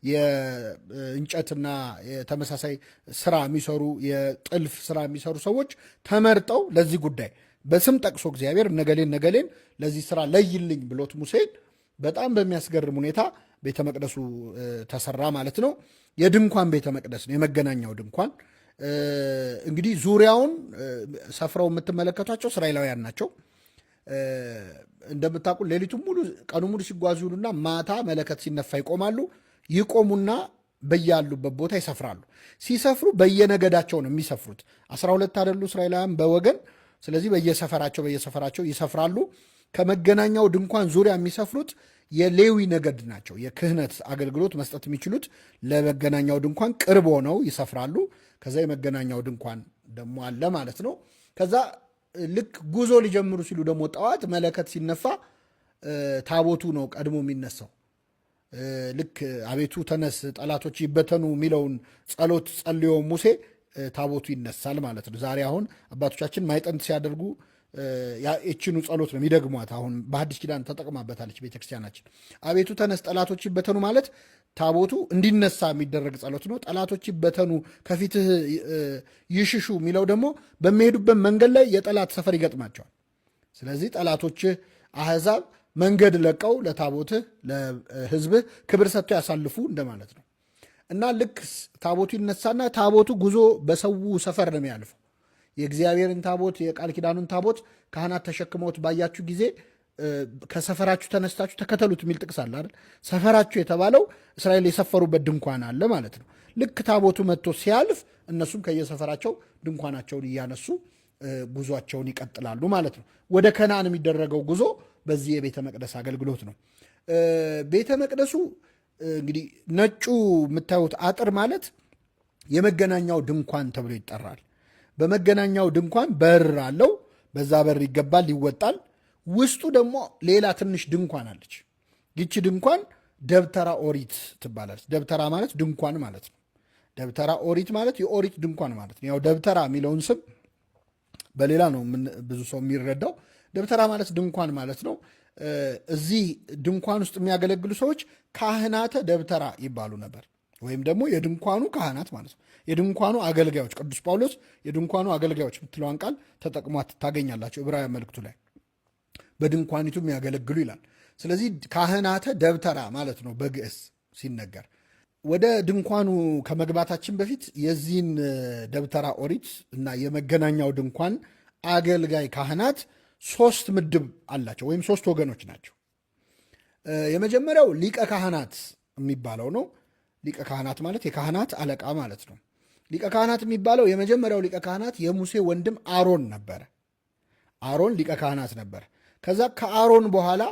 A: የእንጨትና የተመሳሳይ ስራ የሚሰሩ፣ የጥልፍ ስራ የሚሰሩ ሰዎች ተመርጠው ለዚህ ጉዳይ በስም ጠቅሶ እግዚአብሔር ነገሌን ነገሌን ለዚህ ስራ ለይልኝ ብሎት ሙሴን በጣም በሚያስገርም ሁኔታ ቤተ መቅደሱ ተሰራ ማለት ነው። የድንኳን ቤተ መቅደስ ነው የመገናኛው ድንኳን። እንግዲህ ዙሪያውን ሰፍረው የምትመለከቷቸው እስራኤላውያን ናቸው። እንደምታውቁ ሌሊቱን ሙሉ ቀኑ ሙሉ ሲጓዙ ይውሉና ማታ መለከት ሲነፋ ይቆማሉ። ይቆሙና በያሉበት ቦታ ይሰፍራሉ። ሲሰፍሩ በየነገዳቸው ነው የሚሰፍሩት። 12 አይደሉ እስራኤላውያን በወገን? ስለዚህ በየሰፈራቸው በየሰፈራቸው ይሰፍራሉ። ከመገናኛው ድንኳን ዙሪያ የሚሰፍሩት የሌዊ ነገድ ናቸው። የክህነት አገልግሎት መስጠት የሚችሉት ለመገናኛው ድንኳን ቅርብ ሆነው ይሰፍራሉ። ከዛ የመገናኛው ድንኳን ደግሞ አለ ማለት ነው። ከዛ ልክ ጉዞ ሊጀምሩ ሲሉ ደግሞ ጠዋት መለከት ሲነፋ ታቦቱ ነው ቀድሞ የሚነሳው። ልክ አቤቱ ተነስ ጠላቶች ይበተኑ የሚለውን ጸሎት ጸልዮ ሙሴ ታቦቱ ይነሳል ማለት ነው። ዛሬ አሁን አባቶቻችን ማዕጠንት ሲያደርጉ ይችኑ ጸሎት ነው የሚደግሟት። አሁን በሐዲስ ኪዳን ተጠቅማበታለች ቤተክርስቲያናችን። አቤቱ ተነስ ጠላቶች ይበተኑ ማለት ታቦቱ እንዲነሳ የሚደረግ ጸሎት ነው። ጠላቶች ይበተኑ ከፊትህ ይሽሹ የሚለው ደግሞ በሚሄዱበት መንገድ ላይ የጠላት ሰፈር ይገጥማቸዋል። ስለዚህ ጠላቶችህ አህዛብ መንገድ ለቀው ለታቦትህ ለሕዝብህ ክብር ሰጥተው ያሳልፉ እንደማለት ነው። እና ልክ ታቦቱ ይነሳና ታቦቱ ጉዞ በሰው ሰፈር ነው የሚያልፈው። የእግዚአብሔርን ታቦት፣ የቃል ኪዳኑን ታቦት ካህናት ተሸክመውት ባያችሁ ጊዜ ከሰፈራችሁ ተነስታችሁ ተከተሉት የሚል ጥቅስ አለ አይደል? ሰፈራችሁ የተባለው እስራኤል የሰፈሩበት ድንኳን አለ ማለት ነው። ልክ ታቦቱ መጥቶ ሲያልፍ እነሱም ከየሰፈራቸው ድንኳናቸውን እያነሱ ጉዟቸውን ይቀጥላሉ ማለት ነው። ወደ ከነዓን የሚደረገው ጉዞ በዚህ የቤተ መቅደስ አገልግሎት ነው። ቤተ መቅደሱ እንግዲህ ነጩ የምታዩት አጥር ማለት የመገናኛው ድንኳን ተብሎ ይጠራል። በመገናኛው ድንኳን በር አለው። በዛ በር ይገባል፣ ይወጣል። ውስጡ ደግሞ ሌላ ትንሽ ድንኳን አለች። ይቺ ድንኳን ደብተራ ኦሪት ትባላለች። ደብተራ ማለት ድንኳን ማለት ነው። ደብተራ ኦሪት ማለት የኦሪት ድንኳን ማለት ነው። ያው ደብተራ የሚለውን ስም በሌላ ነው ብዙ ሰው የሚረዳው። ደብተራ ማለት ድንኳን ማለት ነው። እዚህ ድንኳን ውስጥ የሚያገለግሉ ሰዎች ካህናተ ደብተራ ይባሉ ነበር፣ ወይም ደግሞ የድንኳኑ ካህናት ማለት ነው። የድንኳኑ አገልጋዮች፣ ቅዱስ ጳውሎስ የድንኳኑ አገልጋዮች የምትለዋን ቃል ተጠቅሟት ታገኛላቸው ዕብራውያን መልእክቱ ላይ፣ በድንኳኒቱ የሚያገለግሉ ይላል። ስለዚህ ካህናተ ደብተራ ማለት ነው በግዕዝ ሲነገር። ወደ ድንኳኑ ከመግባታችን በፊት የዚህን ደብተራ ኦሪት እና የመገናኛው ድንኳን አገልጋይ ካህናት ሶስት ምድብ አላቸው ወይም ሶስት ወገኖች ናቸው። የመጀመሪያው ሊቀ ካህናት የሚባለው ነው። ሊቀ ካህናት ማለት የካህናት አለቃ ማለት ነው። ሊቀ ካህናት የሚባለው የመጀመሪያው ሊቀ ካህናት የሙሴ ወንድም አሮን ነበረ። አሮን ሊቀ ካህናት ነበር። ከዛ ከአሮን በኋላ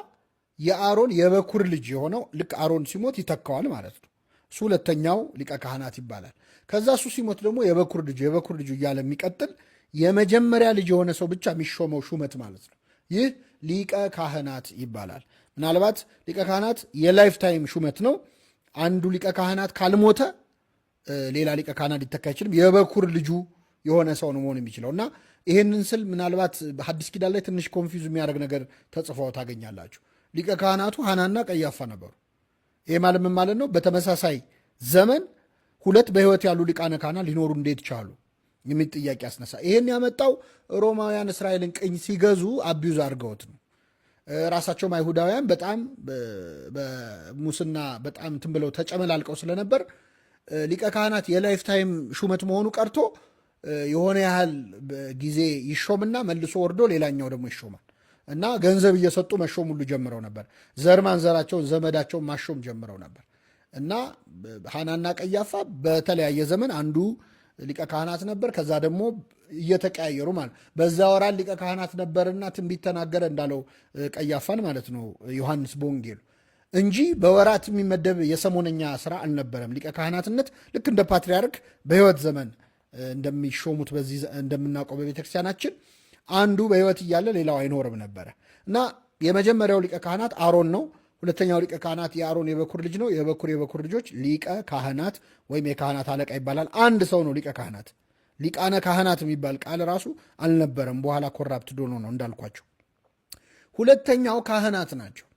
A: የአሮን የበኩር ልጅ የሆነው ልክ አሮን ሲሞት ይተካዋል ማለት ነው። እሱ ሁለተኛው ሊቀ ካህናት ይባላል። ከዛ እሱ ሲሞት ደግሞ የበኩር ልጁ፣ የበኩር ልጁ እያለ የሚቀጥል የመጀመሪያ ልጅ የሆነ ሰው ብቻ የሚሾመው ሹመት ማለት ነው። ይህ ሊቀ ካህናት ይባላል። ምናልባት ሊቀ ካህናት የ lifetime ሹመት ነው። አንዱ ሊቀ ካህናት ካልሞተ ሌላ ሊቀ ካህናት ሊተካ አይችልም። የበኩር ልጁ የሆነ ሰው ነው መሆን የሚችለው። እና ይህንን ስል ምናልባት በሐዲስ ኪዳን ላይ ትንሽ confuse የሚያደርግ ነገር ተጽፎ ታገኛላችሁ። ሊቀ ካህናቱ ሐናና ቀያፋ ነበሩ። ይህ ማለት ምን ማለት ነው? በተመሳሳይ ዘመን ሁለት በሕይወት ያሉ ሊቃነ ካህናት ሊኖሩ እንዴት ቻሉ የሚል ጥያቄ ያስነሳ። ይህን ያመጣው ሮማውያን እስራኤልን ቅኝ ሲገዙ abuse አድርገውት ነው። ራሳቸውም አይሁዳውያን በጣም በሙስና በጣም እንትን ብለው ተጨመላልቀው ስለነበር ሊቀ ካህናት የ lifetime ሹመት መሆኑ ቀርቶ የሆነ ያህል ጊዜ ይሾምና መልሶ ወርዶ ሌላኛው ደግሞ ይሾማል እና ገንዘብ እየሰጡ መሾም ሁሉ ጀምረው ነበር። ዘር ማንዘራቸውን ዘመዳቸውን ማሾም ጀምረው ነበር እና ሐናና ቀያፋ በተለያየ ዘመን አንዱ ሊቀ ካህናት ነበር። ከዛ ደግሞ እየተቀያየሩ ማለት በዛ ወራት ሊቀ ካህናት ነበርና ትንቢት ተናገረ እንዳለው ቀያፋን ማለት ነው ዮሐንስ በወንጌሉ እንጂ በወራት የሚመደብ የሰሞነኛ ስራ አልነበረም። ሊቀ ካህናትነት ልክ እንደ ፓትርያርክ በሕይወት ዘመን እንደሚሾሙት በዚህ እንደምናውቀው በቤተክርስቲያናችን አንዱ በሕይወት እያለ ሌላው አይኖርም ነበረ እና የመጀመሪያው ሊቀ ካህናት አሮን ነው። ሁለተኛው ሊቀ ካህናት የአሮን የበኩር ልጅ ነው። የበኩር የበኩር ልጆች ሊቀ ካህናት ወይም የካህናት አለቃ ይባላል። አንድ ሰው ነው ሊቀ ካህናት። ሊቃነ ካህናት የሚባል ቃል ራሱ አልነበረም። በኋላ corrupt ሆኖ ነው እንዳልኳቸው። ሁለተኛው ካህናት ናቸው።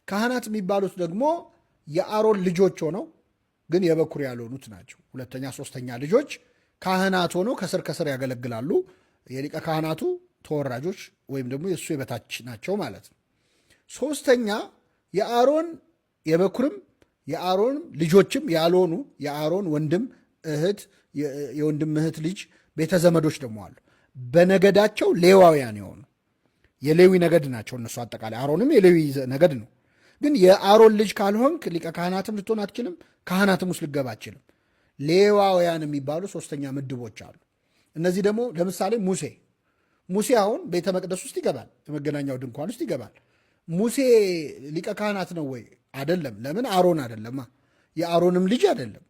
A: ካህናት የሚባሉት ደግሞ የአሮን ልጆች ሆነው ግን የበኩር ያልሆኑት ናቸው። ሁለተኛ ሶስተኛ ልጆች ካህናት ሆነው ከስር ከስር ያገለግላሉ። የሊቀ ካህናቱ ተወራጆች ወይም ደግሞ የእሱ የበታች ናቸው ማለት ነው። ሶስተኛ የአሮን የበኩርም የአሮን ልጆችም ያልሆኑ የአሮን ወንድም እህት፣ የወንድም እህት ልጅ ቤተ ዘመዶች ደግሞ አሉ። በነገዳቸው ሌዋውያን የሆኑ የሌዊ ነገድ ናቸው እነሱ አጠቃላይ። አሮንም የሌዊ ነገድ ነው። ግን የአሮን ልጅ ካልሆንክ ሊቀ ካህናትም ልትሆን አትችልም፣ ካህናትም ውስጥ ልገባ አትችልም። ሌዋውያን የሚባሉ ሶስተኛ ምድቦች አሉ። እነዚህ ደግሞ ለምሳሌ ሙሴ አሁን ቤተ መቅደስ ውስጥ ይገባል፣ የመገናኛው ድንኳን ውስጥ ይገባል። ሙሴ ሊቀ ካህናት ነው ወይ? አይደለም። ለምን? አሮን አይደለማ፣ የአሮንም ልጅ አይደለም፣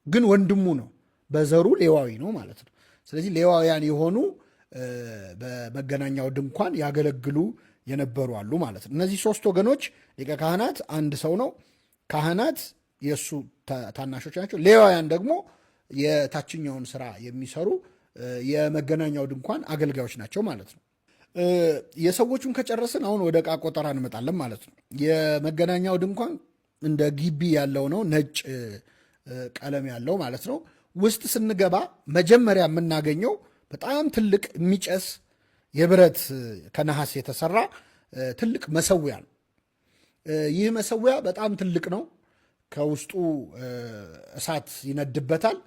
A: ግን ወንድሙ ነው። በዘሩ ሌዋዊ ነው ማለት ነው። ስለዚህ ሌዋውያን የሆኑ በመገናኛው ድንኳን ያገለግሉ የነበሩ አሉ ማለት ነው። እነዚህ ሶስት ወገኖች ሊቀ ካህናት አንድ ሰው ነው። ካህናት የእሱ ታናሾች ናቸው። ሌዋውያን ደግሞ የታችኛውን ስራ የሚሰሩ የመገናኛው ድንኳን አገልጋዮች ናቸው ማለት ነው። የሰዎቹን ከጨረስን አሁን ወደ ዕቃ ቆጠራ እንመጣለን ማለት ነው። የመገናኛው ድንኳን እንደ ግቢ ያለው ነው፣ ነጭ ቀለም ያለው ማለት ነው። ውስጥ ስንገባ መጀመሪያ የምናገኘው በጣም ትልቅ የሚጨስ የብረት ከነሐስ የተሰራ ትልቅ መሰዊያ ነው። ይህ መሰዊያ በጣም ትልቅ ነው። ከውስጡ እሳት ይነድበታል።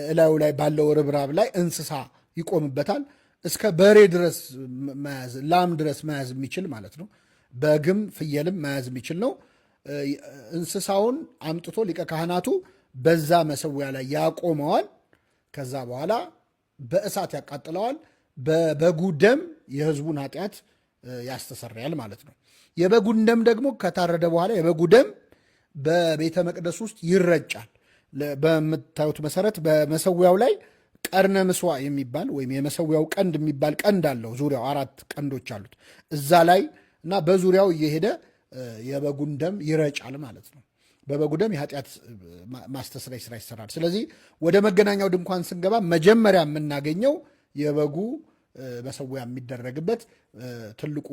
A: እላዩ ላይ ባለው ርብራብ ላይ እንስሳ ይቆምበታል። እስከ በሬ ድረስ መያዝ፣ ላም ድረስ መያዝ የሚችል ማለት ነው። በግም ፍየልም መያዝ የሚችል ነው። እንስሳውን አምጥቶ ሊቀ ካህናቱ በዛ መሰዊያ ላይ ያቆመዋል። ከዛ በኋላ በእሳት ያቃጥለዋል። በበጉ ደም የሕዝቡን ኃጢአት ያስተሰርያል ማለት ነው። የበጉን ደም ደግሞ ከታረደ በኋላ የበጉ ደም በቤተ መቅደስ ውስጥ ይረጫል። በምታዩት መሰረት በመሰዊያው ላይ ቀርነ ምስዋ የሚባል ወይም የመሰዊያው ቀንድ የሚባል ቀንድ አለው። ዙሪያው 4 ቀንዶች አሉት። እዛ ላይ እና በዙሪያው እየሄደ የበጉን ደም ይረጫል ማለት ነው። በበጉ ደም የኃጢአት ማስተስረይ ስራ ይሰራል። ስለዚህ ወደ መገናኛው ድንኳን ስንገባ መጀመሪያ የምናገኘው የበጉ መሰዊያ የሚደረግበት ትልቁ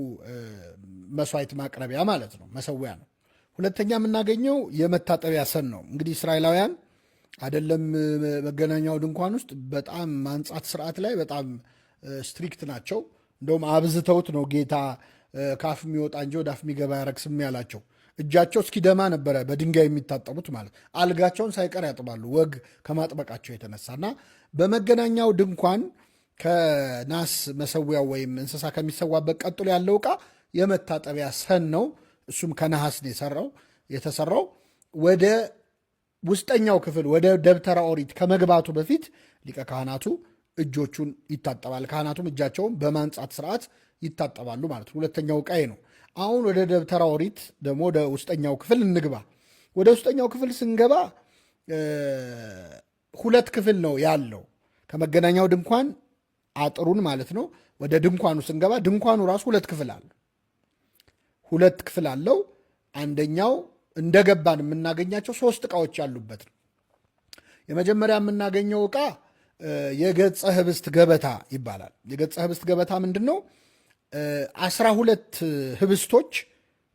A: መስዋዕት ማቅረቢያ ማለት ነው፣ መሰዊያ ነው። ሁለተኛ የምናገኘው የመታጠቢያ ሰን ነው። እንግዲህ እስራኤላውያን አይደለም መገናኛው ድንኳን ውስጥ በጣም ማንጻት ስርዓት ላይ በጣም strict ናቸው። እንደውም አብዝተውት ነው ጌታ ከአፍ የሚወጣ እንጂ ወደ አፍ የሚገባ አያረክስም ያላቸው። እጃቸው እስኪደማ ነበረ በድንጋይ የሚታጠቡት ማለት፣ አልጋቸውን ሳይቀር ያጥባሉ ወግ ከማጥበቃቸው የተነሳና በመገናኛው ድንኳን ከናስ መሰዊያው ወይም እንስሳ ከሚሰዋበት ቀጥሎ ያለው ዕቃ የመታጠቢያ ሰን ነው። እሱም ከነሐስ ነው የተሰራው። ወደ ውስጠኛው ክፍል ወደ ደብተራ ኦሪት ከመግባቱ በፊት ሊቀ ካህናቱ እጆቹን ይታጠባል። ካህናቱም እጃቸውን በማንጻት ስርዓት ይታጠባሉ ማለት ነው። ሁለተኛው ዕቃ ነው። አሁን ወደ ደብተራ ኦሪት ደግሞ ወደ ውስጠኛው ክፍል እንግባ። ወደ ውስጠኛው ክፍል ስንገባ ሁለት ክፍል ነው ያለው። ከመገናኛው ድንኳን አጥሩን ማለት ነው። ወደ ድንኳኑ ስንገባ ድንኳኑ ራሱ ሁለት ክፍል አለው። ሁለት ክፍል አለው። አንደኛው እንደገባን የምናገኛቸው 3 ዕቃዎች ያሉበት ነው። የመጀመሪያ የምናገኘው ዕቃ የገጸ ህብስት ገበታ ይባላል። የገጸ ህብስት ገበታ ምንድን ነው? 12 ህብስቶች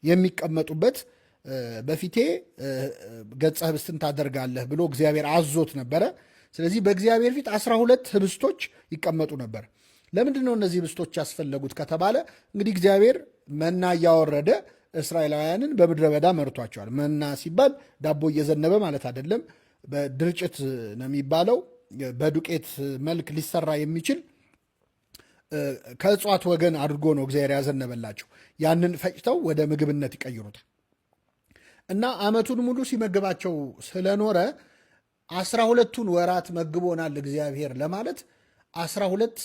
A: የሚቀመጡበት፣ በፊቴ ገጸ ህብስትን ታደርጋለህ ብሎ እግዚአብሔር አዞት ነበረ። ስለዚህ በእግዚአብሔር ፊት 12 ህብስቶች ይቀመጡ ነበር። ለምንድን ነው እነዚህ ህብስቶች ያስፈለጉት ከተባለ እንግዲህ እግዚአብሔር መና እያወረደ እስራኤላውያንን በምድረ በዳ መርቷቸዋል። መና ሲባል ዳቦ እየዘነበ ማለት አይደለም። በድርጭት ነው የሚባለው። በዱቄት መልክ ሊሰራ የሚችል ከእጽዋት ወገን አድርጎ ነው እግዚአብሔር ያዘነበላቸው። ያንን ፈጭተው ወደ ምግብነት ይቀይሩታል። እና ዓመቱን ሙሉ ሲመግባቸው ስለኖረ 12ቱን ወራት መግቦናል እግዚአብሔር ለማለት 12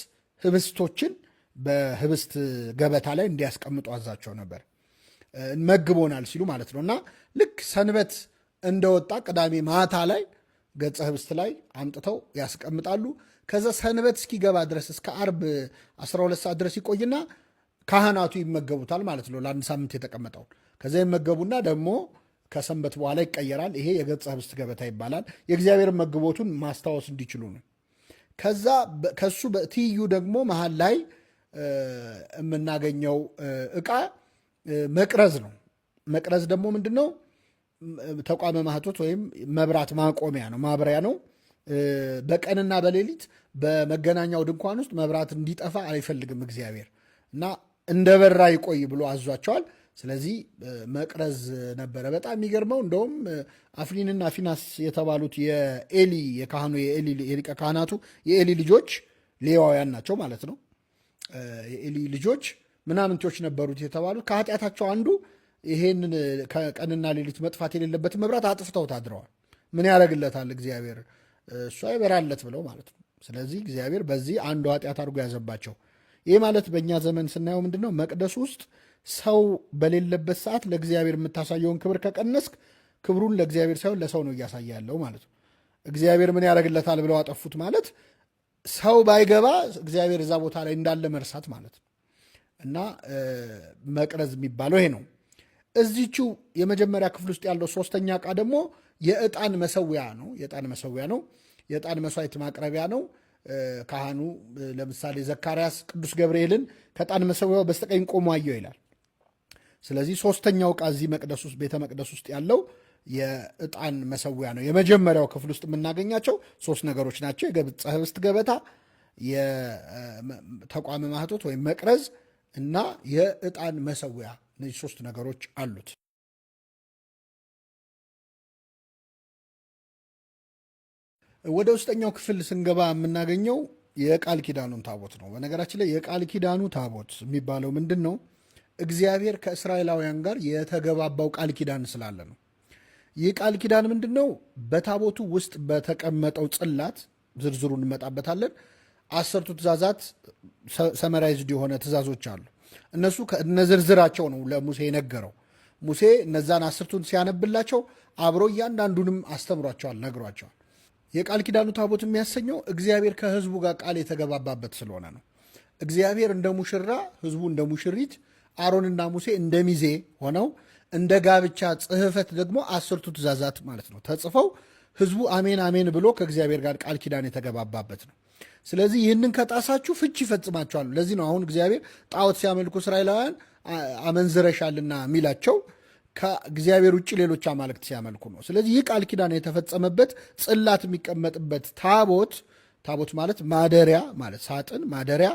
A: ህብስቶችን በህብስት ገበታ ላይ እንዲያስቀምጡ አዛቸው ነበር። መግቦናል ሲሉ ማለት ነው። እና ልክ ሰንበት እንደወጣ ቅዳሜ ማታ ላይ ገጸ ህብስት ላይ አምጥተው ያስቀምጣሉ። ከዛ ሰንበት እስኪገባ ድረስ እስከ ዓርብ 12 ሰዓት ድረስ ይቆይና ካህናቱ ይመገቡታል ማለት ነው። ለአንድ ሳምንት የተቀመጠውን ከዛ ይመገቡና ደግሞ ከሰንበት በኋላ ይቀየራል። ይሄ የገጸ ህብስት ገበታ ይባላል። የእግዚአብሔር መግቦቱን ማስታወስ እንዲችሉ ነው። ከዛ ከሱ በትይዩ ደግሞ መሃል ላይ የምናገኘው ዕቃ መቅረዝ ነው። መቅረዝ ደግሞ ምንድን ነው? ተቋመ ማህቶት ወይም መብራት ማቆሚያ ነው፣ ማብሪያ ነው። በቀንና በሌሊት በመገናኛው ድንኳን ውስጥ መብራት እንዲጠፋ አይፈልግም እግዚአብሔር እና እንደ በራ ይቆይ ብሎ አዟቸዋል። ስለዚህ መቅረዝ ነበረ። በጣም የሚገርመው እንደውም አፍኒንና ፊናስ የተባሉት የኤሊ የካህኑ የኤሊ የሊቀ ካህናቱ የኤሊ ልጆች ሌዋውያን ናቸው ማለት ነው። የኤሊ ልጆች ምናምንቴዎች ነበሩት የተባሉት ከኃጢአታቸው አንዱ ይሄንን ከቀንና ሌሊት መጥፋት የሌለበትን መብራት አጥፍተው ታድረዋል። ምን ያደርግለታል እግዚአብሔር እሱ አይበራለት ብለው ማለት ነው። ስለዚህ እግዚአብሔር በዚህ አንዱ ኃጢአት አድርጎ ያዘባቸው። ይህ ማለት በእኛ ዘመን ስናየው ምንድነው? መቅደስ ውስጥ ሰው በሌለበት ሰዓት ለእግዚአብሔር የምታሳየውን ክብር ከቀነስክ ክብሩን ለእግዚአብሔር ሳይሆን ለሰው ነው እያሳየ ያለው ማለት ነው። እግዚአብሔር ምን ያደርግለታል ብለው አጠፉት ማለት ሰው ባይገባ እግዚአብሔር እዛ ቦታ ላይ እንዳለ መርሳት ማለት ነው። እና መቅረዝ የሚባለው ይሄ ነው። እዚቹ የመጀመሪያ ክፍል ውስጥ ያለው ሶስተኛ ዕቃ ደግሞ የዕጣን መሰዊያ ነው። የዕጣን መሰዊያ ነው። የዕጣን መስዋዕት ማቅረቢያ ነው። ካህኑ ለምሳሌ ዘካርያስ ቅዱስ ገብርኤልን ከዕጣን መሰዊያው በስተቀኝ ቆሞ አየው ይላል። ስለዚህ ሶስተኛው ዕቃ እዚህ መቅደስ ውስጥ ቤተ መቅደስ ውስጥ ያለው የዕጣን መሰዊያ ነው። የመጀመሪያው ክፍል ውስጥ የምናገኛቸው ሶስት ነገሮች ናቸው። የገጸ ህብስት ገበታ፣ የተቋመ ማህቶት ወይም መቅረዝ እና የዕጣን መሰዊያ። እነዚህ ሶስት ነገሮች አሉት። ወደ ውስጠኛው ክፍል ስንገባ የምናገኘው የቃል ኪዳኑን ታቦት ነው። በነገራችን ላይ የቃል ኪዳኑ ታቦት የሚባለው ምንድን ነው? እግዚአብሔር ከእስራኤላውያን ጋር የተገባባው ቃል ኪዳን ስላለ ነው። ይህ ቃል ኪዳን ምንድን ነው? በታቦቱ ውስጥ በተቀመጠው ጽላት፣ ዝርዝሩ እንመጣበታለን። 10ቱ ትእዛዛት summarized የሆነ ትእዛዞች አሉ። እነሱ ከነዝርዝራቸው ነው ለሙሴ የነገረው። ሙሴ እነዛን 10ቱን ሲያነብላቸው አብሮ እያንዳንዱንም አስተምሯቸዋል፣ ነግሯቸዋል። የቃል ኪዳኑ ታቦት የሚያሰኘው እግዚአብሔር ከሕዝቡ ጋር ቃል የተገባባበት ስለሆነ ነው። እግዚአብሔር እንደ ሙሽራ፣ ሕዝቡ እንደ ሙሽሪት፣ አሮንና ሙሴ እንደ ሚዜ ሆነው እንደ ጋብቻ ጽሕፈት ደግሞ 10ቱ ትእዛዛት ማለት ነው ተጽፈው ሕዝቡ አሜን አሜን ብሎ ከእግዚአብሔር ጋር ቃል ኪዳን የተገባባበት ነው። ስለዚህ ይህንን ከጣሳችሁ ፍቺ ይፈጽማችኋል። ለዚህ ነው አሁን እግዚአብሔር ጣዖት ሲያመልኩ እስራኤላውያን አመንዝረሻልና የሚላቸው ከእግዚአብሔር ውጭ ሌሎች አማልክት ሲያመልኩ ነው። ስለዚህ ይህ ቃል ኪዳን የተፈጸመበት ጽላት የሚቀመጥበት ታቦት፣ ታቦት ማለት ማደሪያ ማለት ሳጥን፣ ማደሪያ፣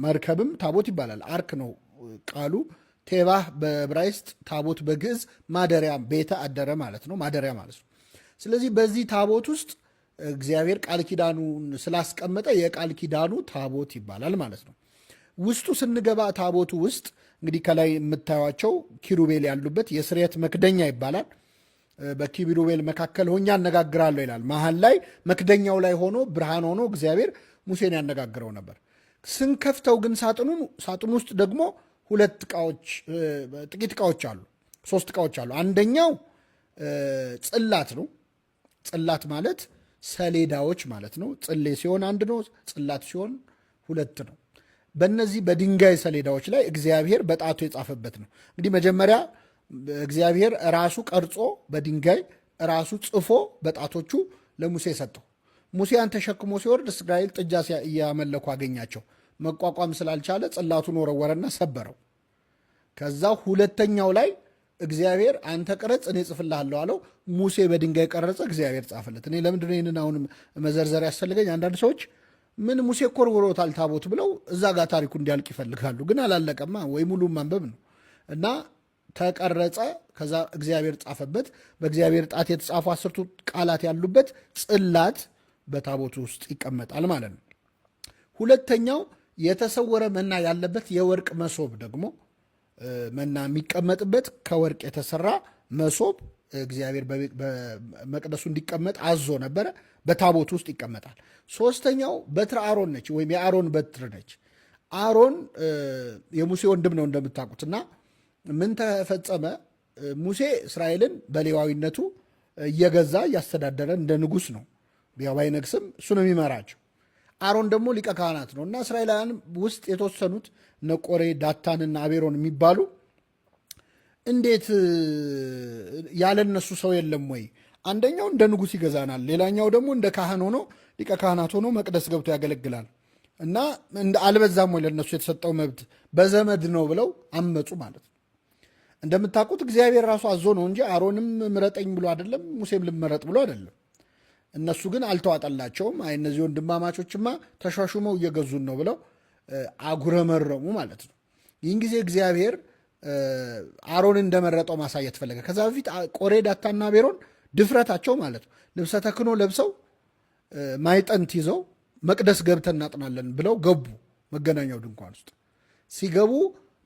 A: መርከብም ታቦት ይባላል። Ark ነው ቃሉ። ቴባህ በዕብራይስጥ፣ ታቦት በግዕዝ ማደሪያ፣ ቤተ አደረ ማለት ነው፣ ማደሪያ ማለት ነው። ስለዚህ በዚህ ታቦት ውስጥ እግዚአብሔር ቃል ኪዳኑን ስላስቀመጠ የቃል ኪዳኑ ታቦት ይባላል ማለት ነው። ውስጡ ስንገባ ታቦቱ ውስጥ እንግዲህ ከላይ የምታዩቸው ኪሩቤል ያሉበት የስርየት መክደኛ ይባላል። በኪሩቤል መካከል ሆኜ አነጋግራለሁ ይላል። መሀል ላይ መክደኛው ላይ ሆኖ ብርሃን ሆኖ እግዚአብሔር ሙሴን ያነጋግረው ነበር። ስንከፍተው ግን ሳጥኑን፣ ሳጥኑ ውስጥ ደግሞ ሁለት ዕቃዎች፣ ጥቂት ዕቃዎች አሉ፣ ሶስት ዕቃዎች አሉ። አንደኛው ጽላት ነው። ጽላት ማለት ሰሌዳዎች ማለት ነው። ጽሌ ሲሆን አንድ ነው፣ ጽላት ሲሆን ሁለት ነው። በእነዚህ በድንጋይ ሰሌዳዎች ላይ እግዚአብሔር በጣቱ የጻፈበት ነው። እንግዲህ መጀመሪያ እግዚአብሔር ራሱ ቀርጾ በድንጋይ ራሱ ጽፎ በጣቶቹ ለሙሴ ሰጠው። ሙሴ ያን ተሸክሞ ሲወርድ እስራኤል ጥጃ እያመለኩ አገኛቸው። መቋቋም ስላልቻለ ጽላቱን ወረወረና ሰበረው። ከዛ ሁለተኛው ላይ እግዚአብሔር አንተ ቅረጽ እኔ ጽፍልሃለሁ አለው። ሙሴ በድንጋይ ቀረጸ፣ እግዚአብሔር ጻፈለት። እኔ ለምንድን ነው ይህንን አሁን መዘርዘር ያስፈልገኝ? አንዳንድ ሰዎች ምን ሙሴ እኮ ወርውሮታል ታቦት ብለው እዛ ጋር ታሪኩ እንዲያልቅ ይፈልጋሉ። ግን አላለቀማ፣ ወይ ሙሉ ማንበብ ነው እና ተቀረጸ። ከዛ እግዚአብሔር ጻፈበት። በእግዚአብሔር ጣት የተጻፉ 10ቱ ቃላት ያሉበት ጽላት በታቦቱ ውስጥ ይቀመጣል ማለት ነው። ሁለተኛው የተሰወረ መና ያለበት የወርቅ መሶብ ደግሞ መና የሚቀመጥበት ከወርቅ የተሰራ መሶብ እግዚአብሔር በመቅደሱ እንዲቀመጥ አዞ ነበረ። በታቦቱ ውስጥ ይቀመጣል። ሶስተኛው በትረ አሮን ነች፣ ወይም የአሮን በትር ነች። አሮን የሙሴ ወንድም ነው እንደምታውቁት። እና ምን ተፈጸመ? ሙሴ እስራኤልን በሌዋዊነቱ እየገዛ እያስተዳደረ እንደ ንጉሥ ነው። ያው ባይነግስም እሱ ነው የሚመራቸው። አሮን ደግሞ ሊቀ ካህናት ነው እና እስራኤላውያን ውስጥ የተወሰኑት እነ ቆሬ፣ ዳታንና አቤሮን የሚባሉ እንዴት ያለ እነሱ ሰው የለም ወይ? አንደኛው እንደ ንጉሥ ይገዛናል፣ ሌላኛው ደግሞ እንደ ካህን ሆኖ ሊቀ ካህናት ሆኖ መቅደስ ገብቶ ያገለግላል እና እንደ አልበዛም ወይ ለእነሱ የተሰጠው መብት በዘመድ ነው ብለው አመፁ ማለት ነው። እንደምታውቁት እግዚአብሔር ራሱ አዞ ነው እንጂ አሮንም ምረጠኝ ብሎ አይደለም፣ ሙሴም ልመረጥ ብሎ አይደለም። እነሱ ግን አልተዋጠላቸውም። አይ እነዚህ ወንድማማቾችማ ተሿሹመው እየገዙን ነው ብለው አጉረመረሙ ማለት ነው። ይህን ጊዜ እግዚአብሔር አሮን እንደመረጠው ማሳየት ፈለገ። ከዛ በፊት ቆሬ፣ ዳታና አቤሮን ድፍረታቸው ማለት ነው ልብሰ ተክህኖ ለብሰው ማዕጠንት ይዘው መቅደስ ገብተን እናጥናለን ብለው ገቡ። መገናኛው ድንኳን ውስጥ ሲገቡ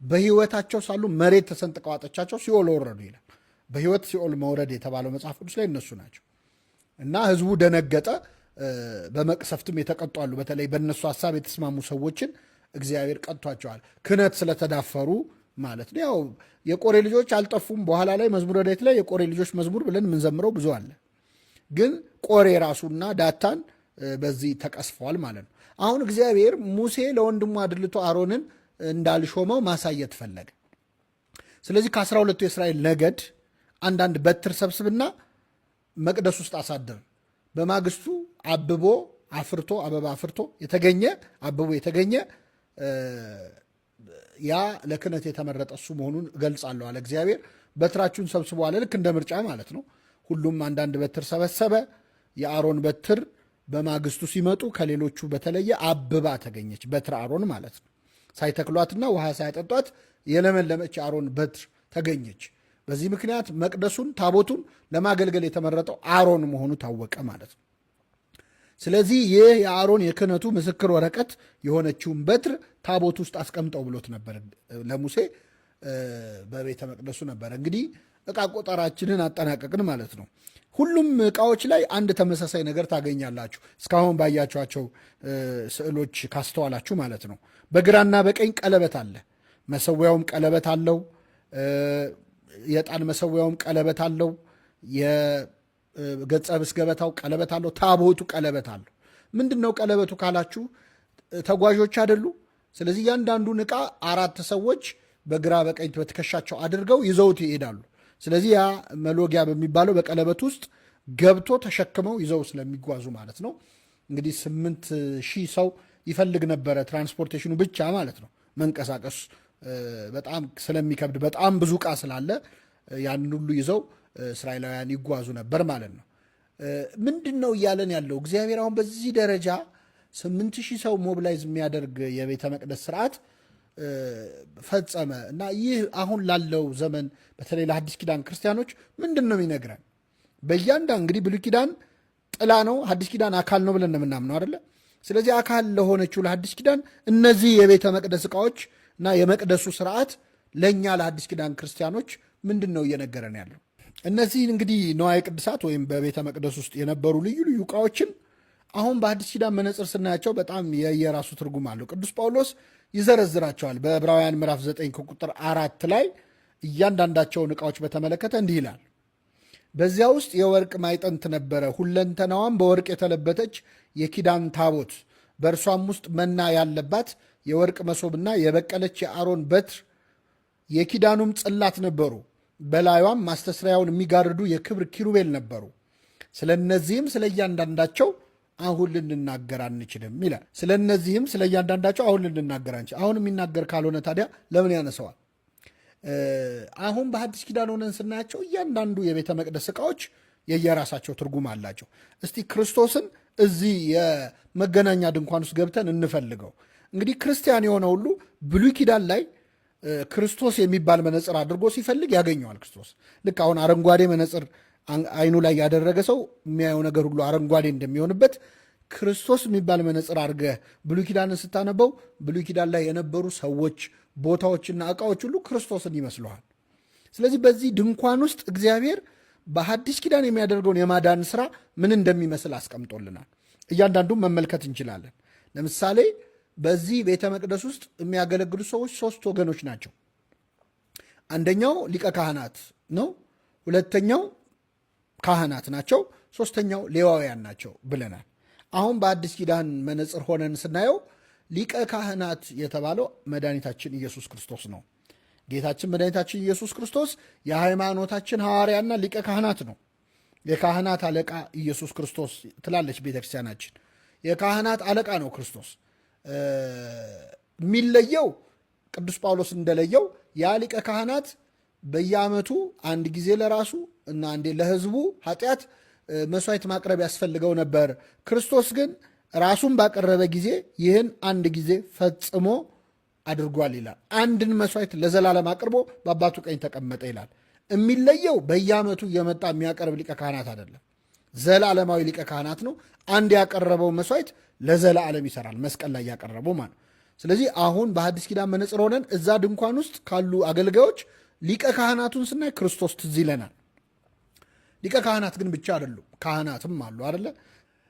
A: በሕይወታቸው ሳሉ መሬት ተሰንጥቀው ዋጠቻቸው፣ ሲኦል ወረዱ ይላል። በሕይወት ሲኦል መውረድ የተባለው መጽሐፍ ቅዱስ ላይ እነሱ ናቸው። እና ህዝቡ ደነገጠ። በመቅሰፍትም የተቀጡ አሉ። በተለይ በእነሱ ሀሳብ የተስማሙ ሰዎችን እግዚአብሔር ቀጥቷቸዋል። ክህነት ስለተዳፈሩ ማለት ነው። ያው የቆሬ ልጆች አልጠፉም። በኋላ ላይ መዝሙረ ዳዊት ላይ የቆሬ ልጆች መዝሙር ብለን የምንዘምረው ብዙ አለ። ግን ቆሬ ራሱና ዳታን በዚህ ተቀስፈዋል ማለት ነው። አሁን እግዚአብሔር ሙሴ ለወንድሙ አድልቶ አሮንን እንዳልሾመው ማሳየት ፈለገ። ስለዚህ ከ12ቱ የእስራኤል ነገድ አንዳንድ በትር ሰብስብና መቅደስ ውስጥ አሳድር። በማግስቱ አብቦ አፍርቶ አበባ አፍርቶ የተገኘ አብቦ የተገኘ ያ ለክህነት የተመረጠ እሱ መሆኑን እገልጻለሁ አለ እግዚአብሔር። በትራችሁን ሰብስቦ አለ። ልክ እንደ ምርጫ ማለት ነው። ሁሉም አንዳንድ በትር ሰበሰበ። የአሮን በትር በማግስቱ ሲመጡ ከሌሎቹ በተለየ አብባ ተገኘች። በትር አሮን ማለት ነው። ሳይተክሏትና ውሃ ሳያጠጧት የለመለመች የአሮን በትር ተገኘች። በዚህ ምክንያት መቅደሱን ታቦቱን ለማገልገል የተመረጠው አሮን መሆኑ ታወቀ ማለት ነው። ስለዚህ ይህ የአሮን የክህነቱ ምስክር ወረቀት የሆነችውን በትር ታቦት ውስጥ አስቀምጠው ብሎት ነበር ለሙሴ በቤተ መቅደሱ ነበረ። እንግዲህ ዕቃ ቆጠራችንን አጠናቀቅን ማለት ነው። ሁሉም ዕቃዎች ላይ አንድ ተመሳሳይ ነገር ታገኛላችሁ፣ እስካሁን ባያችኋቸው ስዕሎች ካስተዋላችሁ ማለት ነው። በግራና በቀኝ ቀለበት አለ። መሰዊያውም ቀለበት አለው። የዕጣን መሰዊያውም ቀለበት አለው። የገጸ ኅብስት ገበታው ቀለበት አለው። ታቦቱ ቀለበት አለው። ምንድን ነው ቀለበቱ ካላችሁ ተጓዦች አይደሉ? ስለዚህ እያንዳንዱን ዕቃ አራት ሰዎች በግራ በቀኝ በትከሻቸው አድርገው ይዘውት ይሄዳሉ። ስለዚህ ያ መሎጊያ በሚባለው በቀለበት ውስጥ ገብቶ ተሸክመው ይዘው ስለሚጓዙ ማለት ነው። እንግዲህ 8,000 ሰው ይፈልግ ነበረ transportation ኑ ብቻ ማለት ነው። መንቀሳቀስ በጣም ስለሚከብድ በጣም ብዙ ዕቃ ስላለ ያንን ሁሉ ይዘው እስራኤላውያን ይጓዙ ነበር ማለት ነው። ምንድን ነው እያለን ያለው እግዚአብሔር አሁን በዚህ ደረጃ 8,000 ሰው mobilize የሚያደርግ የቤተ መቅደስ ስርዓት ፈጸመ እና ይህ አሁን ላለው ዘመን በተለይ ለሐዲስ ኪዳን ክርስቲያኖች ምንድን ነው የሚነግረን? በእያንዳንዱ እንግዲህ ብሉይ ኪዳን ጥላ ነው፣ ሐዲስ ኪዳን አካል ነው ብለን ነው የምናምነው አይደለ? ስለዚህ አካል ለሆነችው ለሐዲስ ኪዳን እነዚህ የቤተ መቅደስ ዕቃዎች እና የመቅደሱ ስርዓት ለእኛ ለሐዲስ ኪዳን ክርስቲያኖች ምንድን ነው እየነገረን ያለው? እነዚህ እንግዲህ ንዋየ ቅድሳት ወይም በቤተ መቅደስ ውስጥ የነበሩ ልዩ ልዩ ዕቃዎችን አሁን በአዲስ ኪዳን መነጽር ስናያቸው በጣም የየራሱ ትርጉም አለው። ቅዱስ ጳውሎስ ይዘረዝራቸዋል። በዕብራውያን ምዕራፍ 9 ከቁጥር 4 ላይ እያንዳንዳቸውን ዕቃዎች በተመለከተ እንዲህ ይላል። በዚያ ውስጥ የወርቅ ማዕጠንት ነበረ፣ ሁለንተናዋም በወርቅ የተለበጠች የኪዳን ታቦት፣ በእርሷም ውስጥ መና ያለባት የወርቅ መሶብና የበቀለች የአሮን በትር የኪዳኑም ጽላት ነበሩ። በላዩም ማስተስሪያውን የሚጋርዱ የክብር ኪሩቤል ነበሩ። ስለ እነዚህም ስለ እያንዳንዳቸው አሁን ልንናገር አንችልም ይላል። ስለ እነዚህም ስለ እያንዳንዳቸው አሁን ልንናገር አንችል። አሁን የሚናገር ካልሆነ ታዲያ ለምን ያነሰዋል? አሁን በሐዲስ ኪዳን ሆነን ስናያቸው እያንዳንዱ የቤተ መቅደስ ዕቃዎች የየራሳቸው ትርጉም አላቸው። እስቲ ክርስቶስን እዚህ የመገናኛ ድንኳን ውስጥ ገብተን እንፈልገው። እንግዲህ ክርስቲያን የሆነ ሁሉ ብሉይ ኪዳን ላይ ክርስቶስ የሚባል መነጽር አድርጎ ሲፈልግ ያገኘዋል። ክርስቶስ ልክ አሁን አረንጓዴ መነጽር አይኑ ላይ ያደረገ ሰው የሚያየው ነገር ሁሉ አረንጓዴ እንደሚሆንበት ክርስቶስ የሚባል መነጽር አድርገህ ብሉይ ኪዳንን ስታነበው ብሉይ ኪዳን ላይ የነበሩ ሰዎች፣ ቦታዎችና ዕቃዎች ሁሉ ክርስቶስን ይመስለዋል። ስለዚህ በዚህ ድንኳን ውስጥ እግዚአብሔር በሐዲስ ኪዳን የሚያደርገውን የማዳን ስራ ምን እንደሚመስል አስቀምጦልናል። እያንዳንዱን መመልከት እንችላለን። ለምሳሌ በዚህ ቤተ መቅደስ ውስጥ የሚያገለግሉ ሰዎች ሶስት ወገኖች ናቸው። አንደኛው ሊቀ ካህናት ነው። ሁለተኛው ካህናት ናቸው። ሶስተኛው ሌዋውያን ናቸው ብለናል። አሁን በአዲስ ኪዳን መነጽር ሆነን ስናየው ሊቀ ካህናት የተባለው መድኃኒታችን ኢየሱስ ክርስቶስ ነው። ጌታችን መድኃኒታችን ኢየሱስ ክርስቶስ የሃይማኖታችን ሐዋርያና ሊቀ ካህናት ነው። የካህናት አለቃ ኢየሱስ ክርስቶስ ትላለች ቤተክርስቲያናችን። የካህናት አለቃ ነው ክርስቶስ። የሚለየው ቅዱስ ጳውሎስ እንደለየው ያ ሊቀ ካህናት በየዓመቱ አንድ ጊዜ ለራሱ እና አንዴ ለሕዝቡ ኃጢአት መስዋዕት ማቅረብ ያስፈልገው ነበር። ክርስቶስ ግን ራሱን ባቀረበ ጊዜ ይህን አንድ ጊዜ ፈጽሞ አድርጓል ይላል። አንድን መስዋዕት ለዘላለም አቅርቦ በአባቱ ቀኝ ተቀመጠ ይላል። የሚለየው በየዓመቱ እየመጣ የሚያቀርብ ሊቀ ካህናት አይደለም። ዘላለማዊ ሊቀ ካህናት ነው። አንድ ያቀረበው መስዋዕት ለዘላለም ይሰራል። መስቀል ላይ ያቀረበው ማለት። ስለዚህ አሁን በሐዲስ ኪዳን መነጽር ሆነን እዛ ድንኳን ውስጥ ካሉ አገልጋዮች ሊቀ ካህናቱን ስናይ ክርስቶስ ትዝ ይለናል። ሊቀ ካህናት ግን ብቻ አይደሉም፣ ካህናትም አሉ አይደለ?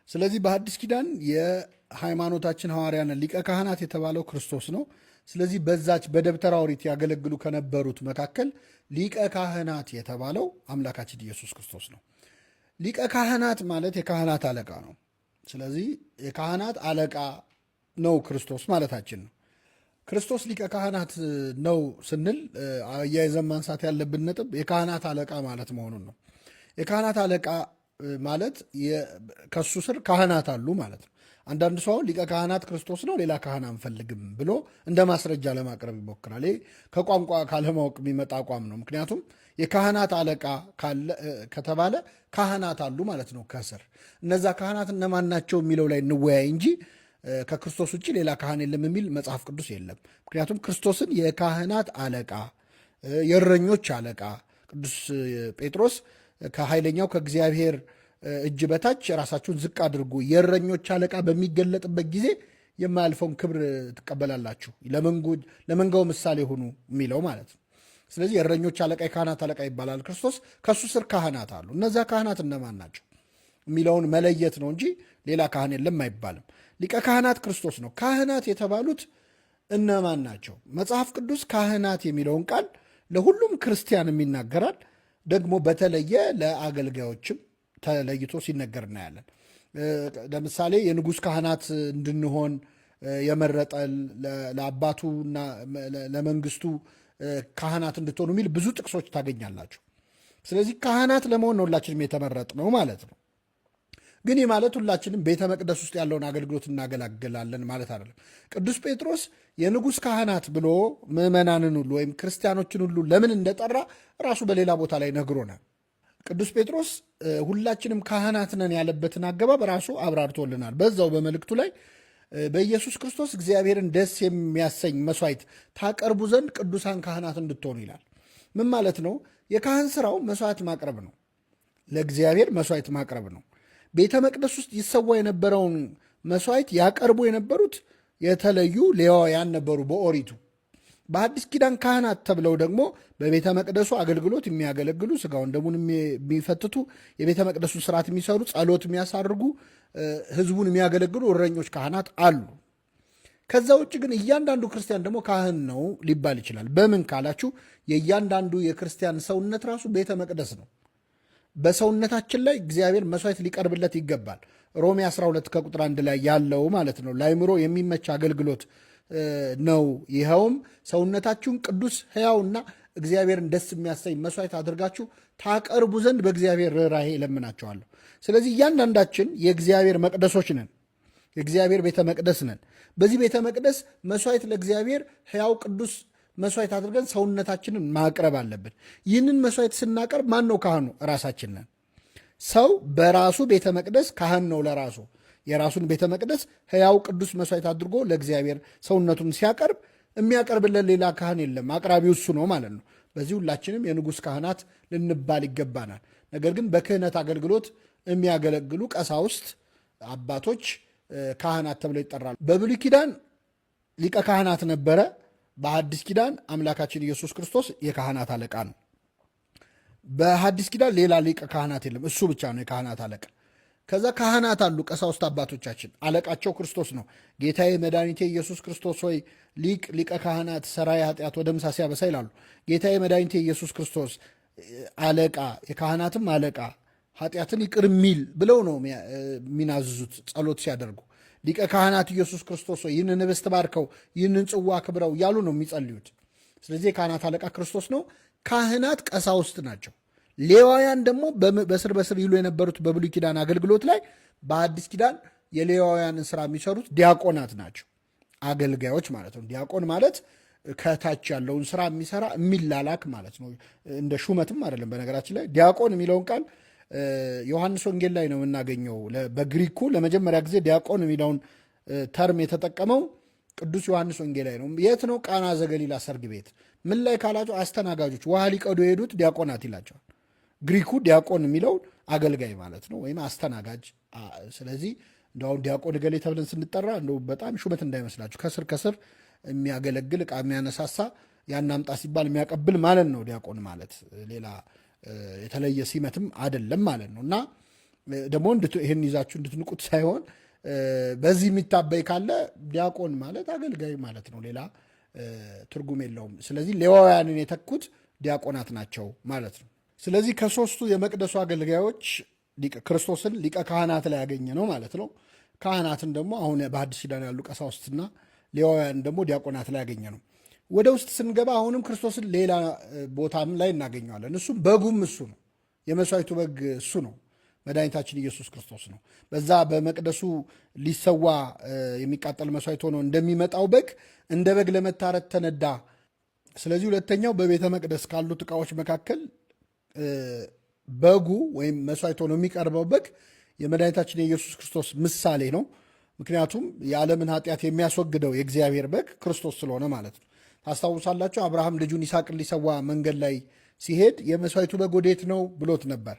A: ስለዚህ በሐዲስ ኪዳን የሃይማኖታችን ሐዋርያና ሊቀ ካህናት የተባለው ክርስቶስ ነው። ስለዚህ በዛች በደብተራ ኦሪት ያገለግሉ ከነበሩት መካከል ሊቀ ካህናት የተባለው አምላካችን ኢየሱስ ክርስቶስ ነው። ሊቀ ካህናት ማለት የካህናት አለቃ ነው። ስለዚህ የካህናት አለቃ ነው ክርስቶስ ማለታችን ነው። ክርስቶስ ሊቀ ካህናት ነው ስንል አያይዘን ማንሳት ያለብን ነጥብ የካህናት አለቃ ማለት መሆኑን ነው። የካህናት አለቃ ማለት ከሱ ስር ካህናት አሉ ማለት ነው። አንዳንድ ሰው አሁን ሊቀ ካህናት ክርስቶስ ነው ሌላ ካህን አንፈልግም ብሎ እንደ ማስረጃ ለማቅረብ ይሞክራል። ይህ ከቋንቋ ካለማወቅ የሚመጣ አቋም ነው። ምክንያቱም የካህናት አለቃ ከተባለ ካህናት አሉ ማለት ነው ከስር። እነዛ ካህናት እነማን ናቸው የሚለው ላይ እንወያይ እንጂ ከክርስቶስ ውጭ ሌላ ካህን የለም የሚል መጽሐፍ ቅዱስ የለም። ምክንያቱም ክርስቶስን የካህናት አለቃ፣ የእረኞች አለቃ ቅዱስ ጴጥሮስ ከኃይለኛው ከእግዚአብሔር እጅ በታች ራሳችሁን ዝቅ አድርጉ፣ የእረኞች አለቃ በሚገለጥበት ጊዜ የማያልፈውን ክብር ትቀበላላችሁ፣ ለመንጋው ምሳሌ ሁኑ የሚለው ማለት ነው። ስለዚህ የእረኞች አለቃ የካህናት አለቃ ይባላል ክርስቶስ። ከእሱ ስር ካህናት አሉ። እነዚያ ካህናት እነማን ናቸው የሚለውን መለየት ነው እንጂ ሌላ ካህን የለም አይባልም። ሊቀ ካህናት ክርስቶስ ነው። ካህናት የተባሉት እነማን ናቸው? መጽሐፍ ቅዱስ ካህናት የሚለውን ቃል ለሁሉም ክርስቲያንም ይናገራል። ደግሞ በተለየ ለአገልጋዮችም ተለይቶ ሲነገር እናያለን። ለምሳሌ የንጉሥ ካህናት እንድንሆን የመረጠ ለአባቱና ለመንግስቱ ካህናት እንድትሆኑ የሚል ብዙ ጥቅሶች ታገኛላችሁ። ስለዚህ ካህናት ለመሆን ነው ሁላችንም የተመረጥ ነው ማለት ነው። ግን ይህ ማለት ሁላችንም ቤተ መቅደስ ውስጥ ያለውን አገልግሎት እናገላግላለን ማለት አይደለም። ቅዱስ ጴጥሮስ የንጉሥ ካህናት ብሎ ምዕመናንን ሁሉ ወይም ክርስቲያኖችን ሁሉ ለምን እንደጠራ ራሱ በሌላ ቦታ ላይ ነግሮናል። ቅዱስ ጴጥሮስ ሁላችንም ካህናት ነን ያለበትን አገባብ ራሱ አብራርቶልናል። በዛው በመልእክቱ ላይ በኢየሱስ ክርስቶስ እግዚአብሔርን ደስ የሚያሰኝ መስዋዕት ታቀርቡ ዘንድ ቅዱሳን ካህናት እንድትሆኑ ይላል። ምን ማለት ነው? የካህን ስራው መስዋዕት ማቅረብ ነው። ለእግዚአብሔር መስዋዕት ማቅረብ ነው። ቤተ መቅደስ ውስጥ ይሰዋ የነበረውን መስዋዕት ያቀርቡ የነበሩት የተለዩ ሌዋውያን ነበሩ በኦሪቱ። በአዲስ ኪዳን ካህናት ተብለው ደግሞ በቤተ መቅደሱ አገልግሎት የሚያገለግሉ ስጋውን ደሙን የሚፈትቱ የቤተ መቅደሱን ስርዓት የሚሰሩ ጸሎት የሚያሳርጉ ህዝቡን የሚያገለግሉ እረኞች ካህናት አሉ። ከዛ ውጭ ግን እያንዳንዱ ክርስቲያን ደግሞ ካህን ነው ሊባል ይችላል። በምን ካላችሁ የእያንዳንዱ የክርስቲያን ሰውነት ራሱ ቤተ መቅደስ ነው። በሰውነታችን ላይ እግዚአብሔር መስዋዕት ሊቀርብለት ይገባል። ሮሜ 12 ከቁጥር 1 ላይ ያለው ማለት ነው። ለአእምሮ የሚመች አገልግሎት ነው። ይኸውም ሰውነታችሁን ቅዱስ ሕያውና እግዚአብሔርን ደስ የሚያሰኝ መስዋዕት አድርጋችሁ ታቀርቡ ዘንድ በእግዚአብሔር ርኅራኄ እለምናችኋለሁ። ስለዚህ እያንዳንዳችን የእግዚአብሔር መቅደሶች ነን። የእግዚአብሔር ቤተ መቅደስ ነን። በዚህ ቤተ መቅደስ መስዋዕት ለእግዚአብሔር ሕያው ቅዱስ መስዋዕት አድርገን ሰውነታችንን ማቅረብ አለብን። ይህንን መስዋዕት ስናቀርብ ማን ነው ካህኑ? ራሳችን ነን። ሰው በራሱ ቤተ መቅደስ ካህን ነው። ለራሱ የራሱን ቤተ መቅደስ ሕያው ቅዱስ መስዋዕት አድርጎ ለእግዚአብሔር ሰውነቱን ሲያቀርብ የሚያቀርብለት ሌላ ካህን የለም። አቅራቢው እሱ ነው ማለት ነው። በዚህ ሁላችንም የንጉሥ ካህናት ልንባል ይገባናል። ነገር ግን በክህነት አገልግሎት የሚያገለግሉ ቀሳውስት አባቶች ካህናት ተብለው ይጠራሉ። በብሉይ ኪዳን ሊቀ ካህናት ነበረ። በሐዲስ ኪዳን አምላካችን ኢየሱስ ክርስቶስ የካህናት አለቃ ነው። በሐዲስ ኪዳን ሌላ ሊቀ ካህናት የለም። እሱ ብቻ ነው የካህናት አለቃ። ከዛ ካህናት አሉ፣ ቀሳውስት አባቶቻችን፣ አለቃቸው ክርስቶስ ነው። ጌታዬ መድኃኒቴ ኢየሱስ ክርስቶስ ሆይ ሊቅ ሊቀ ካህናት ሰራይ ኃጢአት ወደ ምሳ ሲያበሳ ይላሉ። ጌታዬ መድኃኒቴ ኢየሱስ ክርስቶስ አለቃ፣ የካህናትም አለቃ ኃጢአትን ይቅር የሚል ብለው ነው የሚናዝዙት ጸሎት ሲያደርጉ። ሊቀ ካህናት ኢየሱስ ክርስቶስ ሆይ ይህንን ኅብስት ባርከው፣ ይህንን ጽዋ አክብረው እያሉ ነው የሚጸልዩት። ስለዚህ የካህናት አለቃ ክርስቶስ ነው። ካህናት ቀሳውስት ናቸው። ሌዋውያን ደግሞ በስር በስር ይሉ የነበሩት በብሉይ ኪዳን አገልግሎት ላይ በአዲስ ኪዳን የሌዋውያንን ስራ የሚሰሩት ዲያቆናት ናቸው፣ አገልጋዮች ማለት ነው። ዲያቆን ማለት ከታች ያለውን ስራ የሚሰራ የሚላላክ ማለት ነው። እንደ ሹመትም አይደለም። በነገራችን ላይ ዲያቆን የሚለውን ቃል ዮሐንስ ወንጌል ላይ ነው የምናገኘው። በግሪኩ ለመጀመሪያ ጊዜ ዲያቆን የሚለውን term የተጠቀመው ቅዱስ ዮሐንስ ወንጌል ላይ ነው። የት ነው? ቃና ዘገሊላ ሰርግ ቤት። ምን ላይ ካላቸው አስተናጋጆች ውሃ ሊቀዱ የሄዱት ዲያቆናት ይላቸዋል። ግሪኩ ዲያቆን የሚለው አገልጋይ ማለት ነው፣ ወይም አስተናጋጅ። ስለዚህ እንደው አሁን ዲያቆን እገሌ ተብለን ስንጠራ እንደው በጣም ሹመት እንዳይመስላችሁ፣ ከስር ከስር የሚያገለግል ዕቃ የሚያነሳሳ ያን አምጣ ሲባል የሚያቀብል ማለት ነው ዲያቆን ማለት ሌላ የተለየ ሲመትም አይደለም ማለት ነው። እና ደግሞ ይህን ይዛችሁ እንድትንቁት ሳይሆን በዚህ የሚታበይ ካለ ዲያቆን ማለት አገልጋይ ማለት ነው፣ ሌላ ትርጉም የለውም። ስለዚህ ሌዋውያንን የተኩት ዲያቆናት ናቸው ማለት ነው። ስለዚህ ከሶስቱ የመቅደሱ አገልጋዮች ክርስቶስን ሊቀ ካህናት ላይ ያገኘ ነው ማለት ነው። ካህናትን ደግሞ አሁን በአዲስ ኪዳን ያሉ ቀሳውስትና ሌዋውያን ደግሞ ዲያቆናት ላይ ያገኘ ነው። ወደ ውስጥ ስንገባ አሁንም ክርስቶስን ሌላ ቦታም ላይ እናገኘዋለን። እሱም በጉም እሱ ነው። የመስዋዕቱ በግ እሱ ነው። መድኃኒታችን ኢየሱስ ክርስቶስ ነው። በዛ በመቅደሱ ሊሰዋ የሚቃጠል መስዋዕት ሆኖ እንደሚመጣው በግ እንደ በግ ለመታረድ ተነዳ። ስለዚህ ሁለተኛው በቤተ መቅደስ ካሉት ዕቃዎች መካከል በጉ ወይም መስዋዕት ሆኖ የሚቀርበው በግ የመድኃኒታችን የኢየሱስ ክርስቶስ ምሳሌ ነው። ምክንያቱም የዓለምን ኃጢአት የሚያስወግደው የእግዚአብሔር በግ ክርስቶስ ስለሆነ ማለት ነው። ታስታውሳላችሁ፣ አብርሃም ልጁን ይስሐቅን ሊሰዋ መንገድ ላይ ሲሄድ የመስዋዕቱ በግ ወዴት ነው ብሎት ነበር።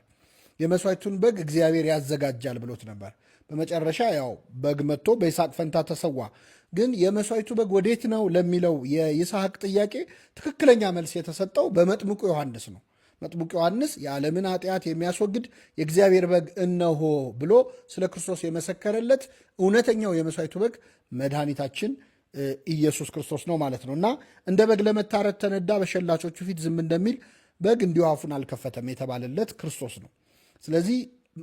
A: የመስዋዕቱን በግ እግዚአብሔር ያዘጋጃል ብሎት ነበር። በመጨረሻ ያው በግ መጥቶ በይስሐቅ ፈንታ ተሰዋ። ግን የመስዋዕቱ በግ ወዴት ነው ለሚለው የይስሐቅ ጥያቄ ትክክለኛ መልስ የተሰጠው በመጥምቁ ዮሐንስ ነው። መጥምቁ ዮሐንስ የዓለምን ኃጢአት የሚያስወግድ የእግዚአብሔር በግ እነሆ ብሎ ስለ ክርስቶስ የመሰከረለት እውነተኛው የመስዋዕቱ በግ መድኃኒታችን ኢየሱስ ክርስቶስ ነው ማለት ነው። እና እንደ በግ ለመታረድ ተነዳ፣ በሸላቾቹ ፊት ዝም እንደሚል በግ እንዲሁ አፉን አልከፈተም የተባለለት ክርስቶስ ነው። ስለዚህ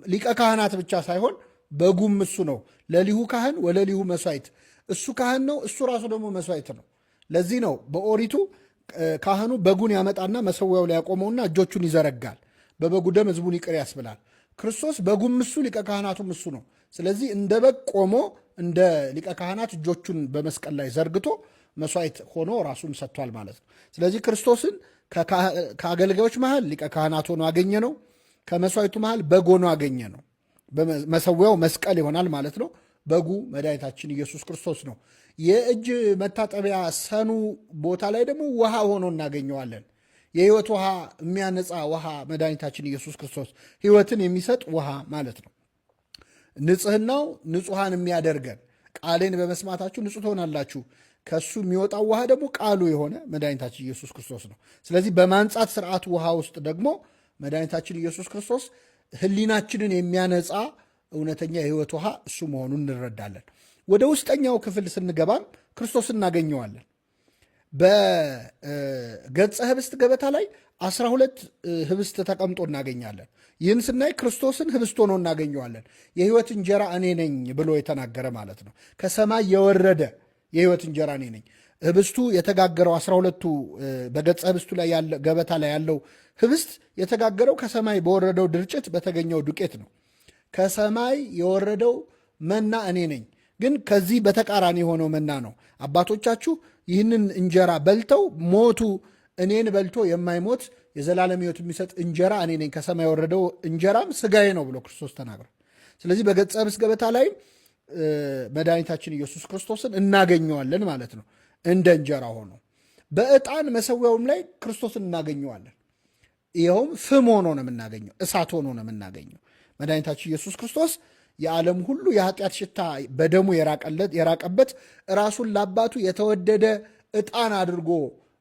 A: ሊቀ ካህናት ብቻ ሳይሆን በጉም እሱ ነው። ለሊሁ ካህን ወለሊሁ መስዋዕት፣ እሱ ካህን ነው፣ እሱ ራሱ ደግሞ መስዋዕት ነው። ለዚህ ነው በኦሪቱ ካህኑ በጉን ያመጣና መሰዊያው ላይ ያቆመውና እጆቹን ይዘረጋል። በበጉ ደም ሕዝቡን ይቅር ያስብላል። ክርስቶስ በጉም እሱ ሊቀ ካህናቱም እሱ ነው። ስለዚህ እንደ በግ ቆሞ እንደ ሊቀ ካህናት እጆቹን በመስቀል ላይ ዘርግቶ መስዋዕት ሆኖ ራሱን ሰጥቷል ማለት ነው። ስለዚህ ክርስቶስን ከአገልጋዮች መሃል ሊቀ ካህናት ሆኖ አገኘ ነው። ከመስዋዕቱ መሃል በግ ሆኖ አገኘ ነው። መሰዊያው መስቀል ይሆናል ማለት ነው። በጉ መድኃኒታችን ኢየሱስ ክርስቶስ ነው። የእጅ መታጠቢያ ሰኑ ቦታ ላይ ደግሞ ውሃ ሆኖ እናገኘዋለን። የሕይወት ውሃ፣ የሚያነጻ ውሃ መድኃኒታችን ኢየሱስ ክርስቶስ ሕይወትን የሚሰጥ ውሃ ማለት ነው። ንጽህናው ንጹሐን የሚያደርገን ቃሌን በመስማታችሁ ንጹሕ ትሆናላችሁ። ከእሱ የሚወጣው ውሃ ደግሞ ቃሉ የሆነ መድኃኒታችን ኢየሱስ ክርስቶስ ነው። ስለዚህ በማንጻት ስርዓት ውሃ ውስጥ ደግሞ መድኃኒታችን ኢየሱስ ክርስቶስ ሕሊናችንን የሚያነጻ እውነተኛ የሕይወት ውሃ እሱ መሆኑን እንረዳለን። ወደ ውስጠኛው ክፍል ስንገባም ክርስቶስ እናገኘዋለን። በገጸ ህብስት ገበታ ላይ 12 ህብስት ተቀምጦ እናገኛለን። ይህን ስናይ ክርስቶስን ህብስት ሆኖ እናገኘዋለን። የሕይወት እንጀራ እኔ ነኝ ብሎ የተናገረ ማለት ነው። ከሰማይ የወረደ የሕይወት እንጀራ እኔ ነኝ። ህብስቱ የተጋገረው 12ቱ በገጸ ህብስቱ ላይ ያለ ገበታ ላይ ያለው ህብስት የተጋገረው ከሰማይ በወረደው ድርጭት በተገኘው ዱቄት ነው። ከሰማይ የወረደው መና እኔ ነኝ። ግን ከዚህ በተቃራኒ የሆነው መና ነው። አባቶቻችሁ ይህንን እንጀራ በልተው ሞቱ። እኔን በልቶ የማይሞት የዘላለም ሕይወት የሚሰጥ እንጀራ እኔ ነኝ፣ ከሰማይ የወረደው እንጀራም ስጋዬ ነው ብሎ ክርስቶስ ተናግሯል። ስለዚህ በገጸ ኅብስት ገበታ ላይ መድኃኒታችን ኢየሱስ ክርስቶስን እናገኘዋለን ማለት ነው፣ እንደ እንጀራ ሆኖ። በዕጣን መሰዊያውም ላይ ክርስቶስን እናገኘዋለን። ይኸውም ፍም ሆኖ ነው የምናገኘው፣ እሳት ሆኖ ነው የምናገኘው። መድኃኒታችን ኢየሱስ ክርስቶስ የዓለም ሁሉ የኃጢአት ሽታ በደሙ የራቀበት ራሱን ለአባቱ የተወደደ ዕጣን አድርጎ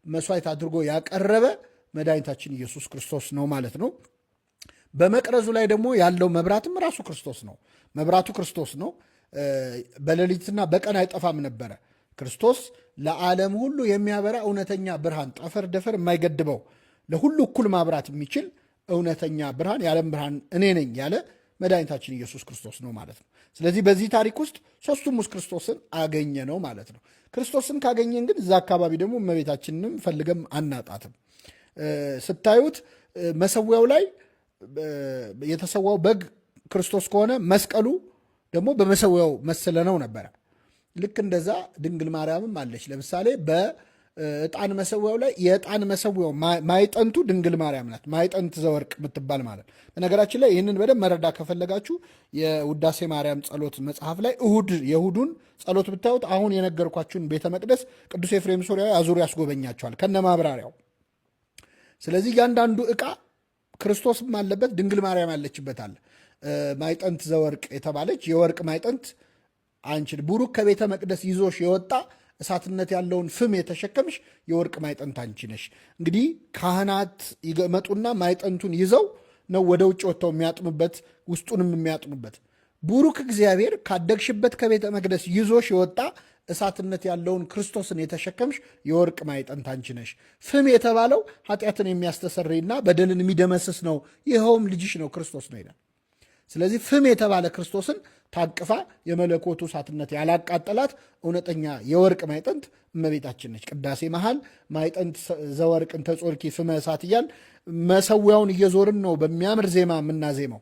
A: መስዋዕት አድርጎ ያቀረበ መድኃኒታችን ኢየሱስ ክርስቶስ ነው ማለት ነው። በመቅረዙ ላይ ደግሞ ያለው መብራትም ራሱ ክርስቶስ ነው። መብራቱ ክርስቶስ ነው። በሌሊትና በቀን አይጠፋም ነበረ። ክርስቶስ ለዓለም ሁሉ የሚያበራ እውነተኛ ብርሃን፣ ጠፈር ደፈር የማይገድበው ለሁሉ እኩል ማብራት የሚችል እውነተኛ ብርሃን፣ የዓለም ብርሃን እኔ ነኝ ያለ መድኃኒታችን ኢየሱስ ክርስቶስ ነው ማለት ነው። ስለዚህ በዚህ ታሪክ ውስጥ ሶስቱም ውስጥ ክርስቶስን አገኘ ነው ማለት ነው። ክርስቶስን ካገኘን ግን እዛ አካባቢ ደግሞ እመቤታችንንም ፈልገም አናጣትም። ስታዩት መሰዊያው ላይ የተሰዋው በግ ክርስቶስ ከሆነ መስቀሉ ደግሞ በመሰዊያው መስለነው ነበረ። ልክ እንደዛ ድንግል ማርያምም አለች። ለምሳሌ በዕጣን መሰዊያው ላይ የዕጣን መሰዊያው ማዕጠንቱ ድንግል ማርያም ናት። ማዕጠንት ዘወርቅ የምትባል ማለት ነው። በነገራችን ላይ ይህንን በደንብ መረዳት ከፈለጋችሁ የውዳሴ ማርያም ጸሎት መጽሐፍ ላይ እሁድ የእሁዱን ጸሎት ብታዩት አሁን የነገርኳችሁን ቤተ መቅደስ ቅዱስ ኤፍሬም ሶርያዊ አዙሮ ያስጎበኛቸዋል ከነ ማብራሪያው። ስለዚህ እያንዳንዱ ዕቃ ክርስቶስም አለበት፣ ድንግል ማርያም ያለችበት አለ። ማዕጠንት ዘወርቅ የተባለች የወርቅ ማዕጠንት አንቺን ቡሩክ ከቤተ መቅደስ ይዞሽ የወጣ እሳትነት ያለውን ፍም የተሸከምሽ የወርቅ ማዕጠንት አንቺ ነሽ። እንግዲህ ካህናት ይመጡና ማዕጠንቱን ይዘው ነው ወደ ውጭ ወጥተው የሚያጥኑበት፣ ውስጡንም የሚያጥኑበት። ቡሩክ እግዚአብሔር ካደግሽበት ከቤተ መቅደስ ይዞሽ የወጣ እሳትነት ያለውን ክርስቶስን የተሸከምሽ የወርቅ ማዕጠንት አንቺ ነሽ። ፍም የተባለው ኃጢአትን የሚያስተሰርይና በደልን የሚደመስስ ነው፣ ይኸውም ልጅሽ ነው ክርስቶስ ነው ይላል። ስለዚህ ፍም የተባለ ክርስቶስን ታቅፋ የመለኮቱ እሳትነት ያላቃጠላት እውነተኛ የወርቅ ማዕጠንት እመቤታችን ነች። ቅዳሴ መሃል ማዕጠንት ዘወርቅ እንተ ጾርኪ ፍመ እሳት እያል መሰዊያውን እየዞርን ነው በሚያምር ዜማ የምናዜመው።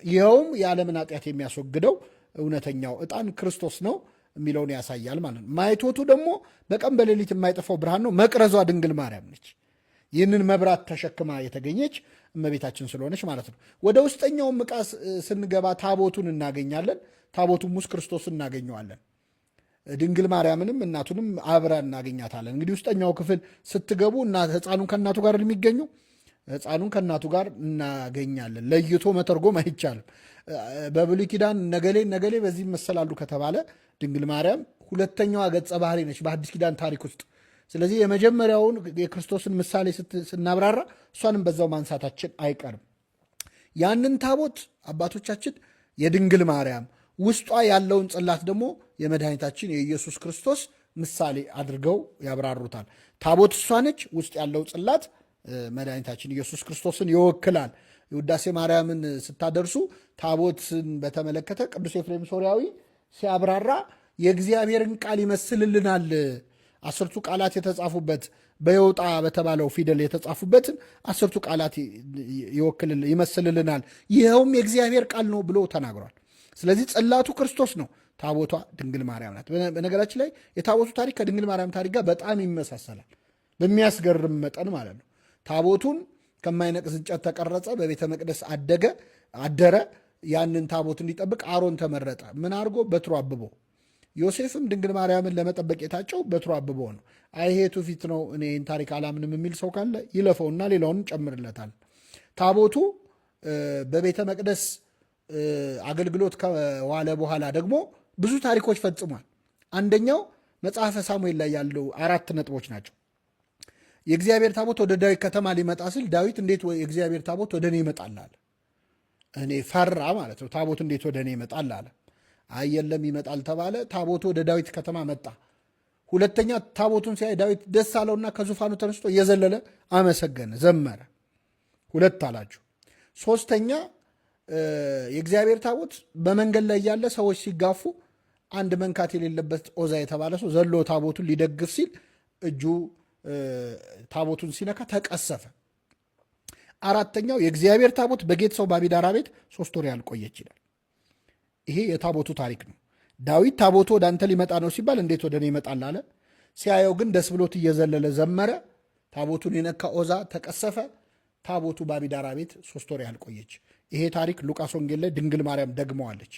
A: ይኸውም የዓለምን ኃጢአት የሚያስወግደው እውነተኛው ዕጣን ክርስቶስ ነው የሚለውን ያሳያል ማለት ነው። ማይቶቱ ደግሞ በቀን በሌሊት የማይጠፋው ብርሃን ነው። መቅረዟ ድንግል ማርያም ነች። ይህንን መብራት ተሸክማ የተገኘች እመቤታችን ስለሆነች ማለት ነው። ወደ ውስጠኛውም ዕቃ ስንገባ ታቦቱን እናገኛለን። ታቦቱም ውስጥ ክርስቶስ እናገኘዋለን። ድንግል ማርያምንም እናቱንም አብራ እናገኛታለን። እንግዲህ ውስጠኛው ክፍል ስትገቡ ሕፃኑን ከእናቱ ጋር የሚገኙ ሕፃኑን ከእናቱ ጋር እናገኛለን። ለይቶ መተርጎም አይቻልም። በብሉይ ኪዳን ነገሌ ነገሌ በዚህ ይመሰላሉ ከተባለ ድንግል ማርያም ሁለተኛዋ ገጸ ባህሪ ነች በአዲስ ኪዳን ታሪክ ውስጥ። ስለዚህ የመጀመሪያውን የክርስቶስን ምሳሌ ስናብራራ እሷንም በዛው ማንሳታችን አይቀርም። ያንን ታቦት አባቶቻችን የድንግል ማርያም ውስጧ ያለውን ጽላት ደግሞ የመድኃኒታችን የኢየሱስ ክርስቶስ ምሳሌ አድርገው ያብራሩታል። ታቦት እሷ ነች። ውስጥ ያለው ጽላት መድኃኒታችን ኢየሱስ ክርስቶስን ይወክላል። የውዳሴ ማርያምን ስታደርሱ ታቦትን በተመለከተ ቅዱስ ኤፍሬም ሶርያዊ ሲያብራራ የእግዚአብሔርን ቃል ይመስልልናል። አስርቱ ቃላት የተጻፉበት በየውጣ በተባለው ፊደል የተጻፉበትን አስርቱ ቃላት ይመስልልናል፣ ይኸውም የእግዚአብሔር ቃል ነው ብሎ ተናግሯል። ስለዚህ ጽላቱ ክርስቶስ ነው፣ ታቦቷ ድንግል ማርያም ናት። በነገራችን ላይ የታቦቱ ታሪክ ከድንግል ማርያም ታሪክ ጋር በጣም ይመሳሰላል፣ በሚያስገርም መጠን ማለት ነው። ታቦቱን ከማይነቅዝ እንጨት ተቀረጸ፣ በቤተ መቅደስ አደገ አደረ። ያንን ታቦት እንዲጠብቅ አሮን ተመረጠ። ምን አድርጎ? በትሩ አብቦ። ዮሴፍም ድንግል ማርያምን ለመጠበቅ የታጨው በትሩ አብቦ ነው። አይሄቱ ፊት ነው፣ እኔ ይህን ታሪክ አላምንም የሚል ሰው ካለ ይለፈውና ሌላውን ጨምርለታል። ታቦቱ በቤተ መቅደስ አገልግሎት ከዋለ በኋላ ደግሞ ብዙ ታሪኮች ፈጽሟል። አንደኛው መጽሐፈ ሳሙኤል ላይ ያለው 4 ነጥቦች ናቸው። የእግዚአብሔር ታቦት ወደ ዳዊት ከተማ ሊመጣ ሲል ዳዊት እንዴት የእግዚአብሔር ታቦት ወደ እኔ ይመጣል አለ። እኔ ፈራ ማለት ነው። ታቦት እንዴት ወደ እኔ ይመጣል አለ። አይ የለም ይመጣል ተባለ። ታቦቱ ወደ ዳዊት ከተማ መጣ። ሁለተኛ ታቦቱን ሲያይ ዳዊት ደስ አለውና ከዙፋኑ ተነስቶ እየዘለለ አመሰገነ፣ ዘመረ። 2 አላችሁ። ሶስተኛ የእግዚአብሔር ታቦት በመንገድ ላይ ያለ ሰዎች ሲጋፉ አንድ መንካት የሌለበት ኦዛ የተባለ ሰው ዘሎ ታቦቱን ሊደግፍ ሲል እጁ ታቦቱን ሲነካ ተቀሰፈ። አራተኛው የእግዚአብሔር ታቦት በጌት ሰው በአቢዳራ ቤት 3 ወር ያህል ቆየች ይላል። ይሄ የታቦቱ ታሪክ ነው። ዳዊት ታቦቱ ወደ አንተ ሊመጣ ነው ሲባል እንዴት ወደ እኔ ይመጣል አለ። ሲያየው ግን ደስ ብሎት እየዘለለ ዘመረ። ታቦቱን የነካ ኦዛ ተቀሰፈ። ታቦቱ በአቢዳራ ቤት 3 ወር ያህል ቆየች። ይሄ ታሪክ ሉቃስ ወንጌል ላይ ድንግል ማርያም ደግመዋለች።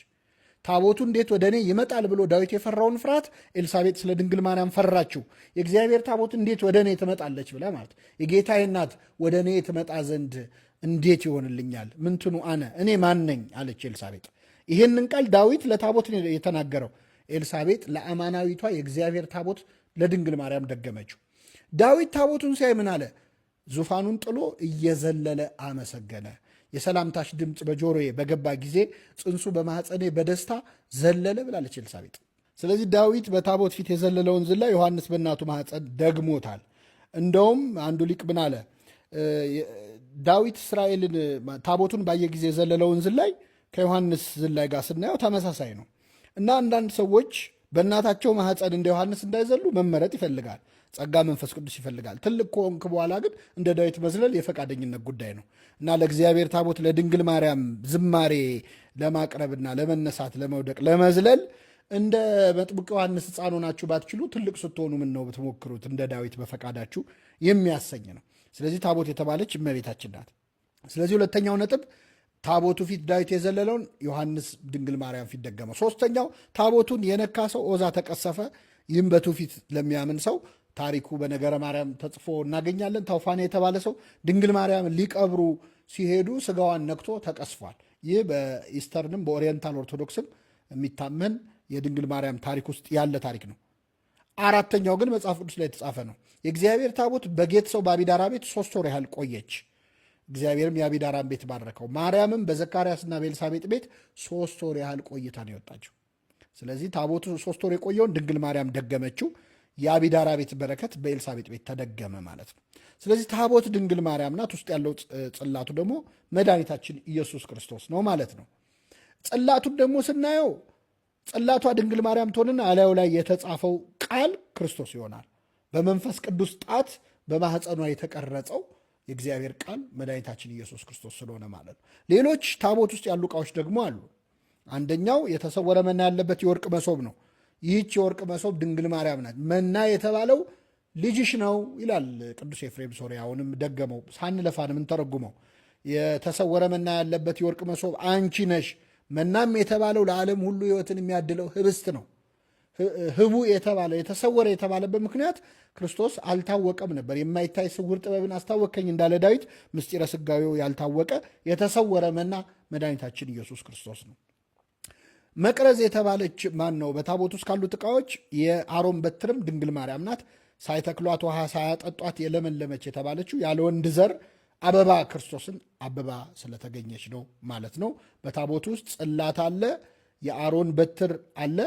A: ታቦቱ እንዴት ወደ እኔ ይመጣል ብሎ ዳዊት የፈራውን ፍርሃት ኤልሳቤጥ ስለ ድንግል ማርያም ፈራችው። የእግዚአብሔር ታቦት እንዴት ወደ እኔ ትመጣለች ብላ ማለት የጌታዬ እናት ወደ እኔ ትመጣ ዘንድ እንዴት ይሆንልኛል? ምንትኑ አነ እኔ ማን ነኝ አለች ኤልሳቤጥ። ይሄንን ቃል ዳዊት ለታቦት ነው የተናገረው። ኤልሳቤጥ ለአማናዊቷ የእግዚአብሔር ታቦት ለድንግል ማርያም ደገመችው። ዳዊት ታቦቱን ሲያይ ምን አለ? ዙፋኑን ጥሎ እየዘለለ አመሰገነ። የሰላምታሽ ድምፅ በጆሮዬ በገባ ጊዜ ጽንሱ በማኅፀኔ በደስታ ዘለለ ብላለች ኤልሳቤጥ። ስለዚህ ዳዊት በታቦት ፊት የዘለለውን ዝላይ ዮሐንስ በእናቱ ማኅፀን ደግሞታል። እንደውም አንዱ ሊቅ ምን አለ? ዳዊት እስራኤልን ታቦቱን ባየ ጊዜ የዘለለውን ዝላይ ከዮሐንስ ዝላይ ጋር ስናየው ተመሳሳይ ነው። እና አንዳንድ ሰዎች በእናታቸው ማኅፀን እንደ ዮሐንስ እንዳይዘሉ መመረጥ ይፈልጋል። ጸጋ መንፈስ ቅዱስ ይፈልጋል። ትልቅ ከሆንክ በኋላ ግን እንደ ዳዊት መዝለል የፈቃደኝነት ጉዳይ ነው። እና ለእግዚአብሔር ታቦት ለድንግል ማርያም ዝማሬ ለማቅረብና ለመነሳት፣ ለመውደቅ፣ ለመዝለል እንደ መጥምቁ ዮሐንስ ሕፃን ሆናችሁ ባትችሉ ትልቅ ስትሆኑ ምን ነው ብትሞክሩት እንደ ዳዊት በፈቃዳችሁ የሚያሰኝ ነው። ስለዚህ ታቦት የተባለች እመቤታችን ናት። ስለዚህ ሁለተኛው ነጥብ ታቦቱ ፊት ዳዊት የዘለለውን ዮሐንስ ድንግል ማርያም ፊት ደገመው። ሶስተኛው ታቦቱን የነካ ሰው ኦዛ ተቀሰፈ። ይህም በትውፊት ለሚያምን ሰው ታሪኩ በነገረ ማርያም ተጽፎ እናገኛለን። ታውፋኔ የተባለ ሰው ድንግል ማርያም ሊቀብሩ ሲሄዱ ስጋዋን ነክቶ ተቀስፏል። ይህ በኢስተርንም በኦሪየንታል ኦርቶዶክስም የሚታመን የድንግል ማርያም ታሪክ ውስጥ ያለ ታሪክ ነው። አራተኛው ግን መጽሐፍ ቅዱስ ላይ የተጻፈ ነው። የእግዚአብሔር ታቦት በጌት ሰው በአቢዳራ ቤት 3 ወር ያህል ቆየች። እግዚአብሔርም የአቢዳራን ቤት ባረከው። ማርያምም በዘካርያስና በኤልሳቤጥ ቤት 3 ወር ያህል ቆይታ ነው የወጣችው። ስለዚህ ታቦቱ 3 ወር የቆየውን ድንግል ማርያም ደገመችው። የአቢዳራ ቤት በረከት በኤልሳቤጥ ቤት ተደገመ ማለት ነው። ስለዚህ ታቦት ድንግል ማርያም ናት። ውስጥ ያለው ጽላቱ ደግሞ መድኃኒታችን ኢየሱስ ክርስቶስ ነው ማለት ነው። ጽላቱን ደግሞ ስናየው ጽላቷ ድንግል ማርያም ትሆንና እላዩ ላይ የተጻፈው ቃል ክርስቶስ ይሆናል። በመንፈስ ቅዱስ ጣት በማህፀኗ የተቀረጸው የእግዚአብሔር ቃል መድኃኒታችን ኢየሱስ ክርስቶስ ስለሆነ ማለት ነው። ሌሎች ታቦት ውስጥ ያሉ ዕቃዎች ደግሞ አሉ። አንደኛው የተሰወረ መና ያለበት የወርቅ መሶብ ነው። ይህች የወርቅ መሶብ ድንግል ማርያም ናት። መና የተባለው ልጅሽ ነው ይላል ቅዱስ ኤፍሬም ሶርያ። አሁንም ደገመው፣ ሳንለፋን የምንተረጉመው የተሰወረ መና ያለበት የወርቅ መሶብ አንቺ ነሽ። መናም የተባለው ለዓለም ሁሉ ሕይወትን የሚያድለው ህብስት ነው። ህቡዕ የተባለ፣ የተሰወረ የተባለበት ምክንያት ክርስቶስ አልታወቀም ነበር። የማይታይ ስውር ጥበብን አስታወከኝ እንዳለ ዳዊት፣ ምስጢረ ስጋዌው ያልታወቀ የተሰወረ መና መድኃኒታችን ኢየሱስ ክርስቶስ ነው። መቅረዝ የተባለች ማን ነው? በታቦት ውስጥ ካሉት ዕቃዎች የአሮን በትርም ድንግል ማርያም ናት። ሳይተክሏት ውሃ ሳያጠጧት የለመለመች የተባለችው ያለ ወንድ ዘር አበባ ክርስቶስን አበባ ስለተገኘች ነው ማለት ነው። በታቦት ውስጥ ጽላት አለ፣ የአሮን በትር አለ፣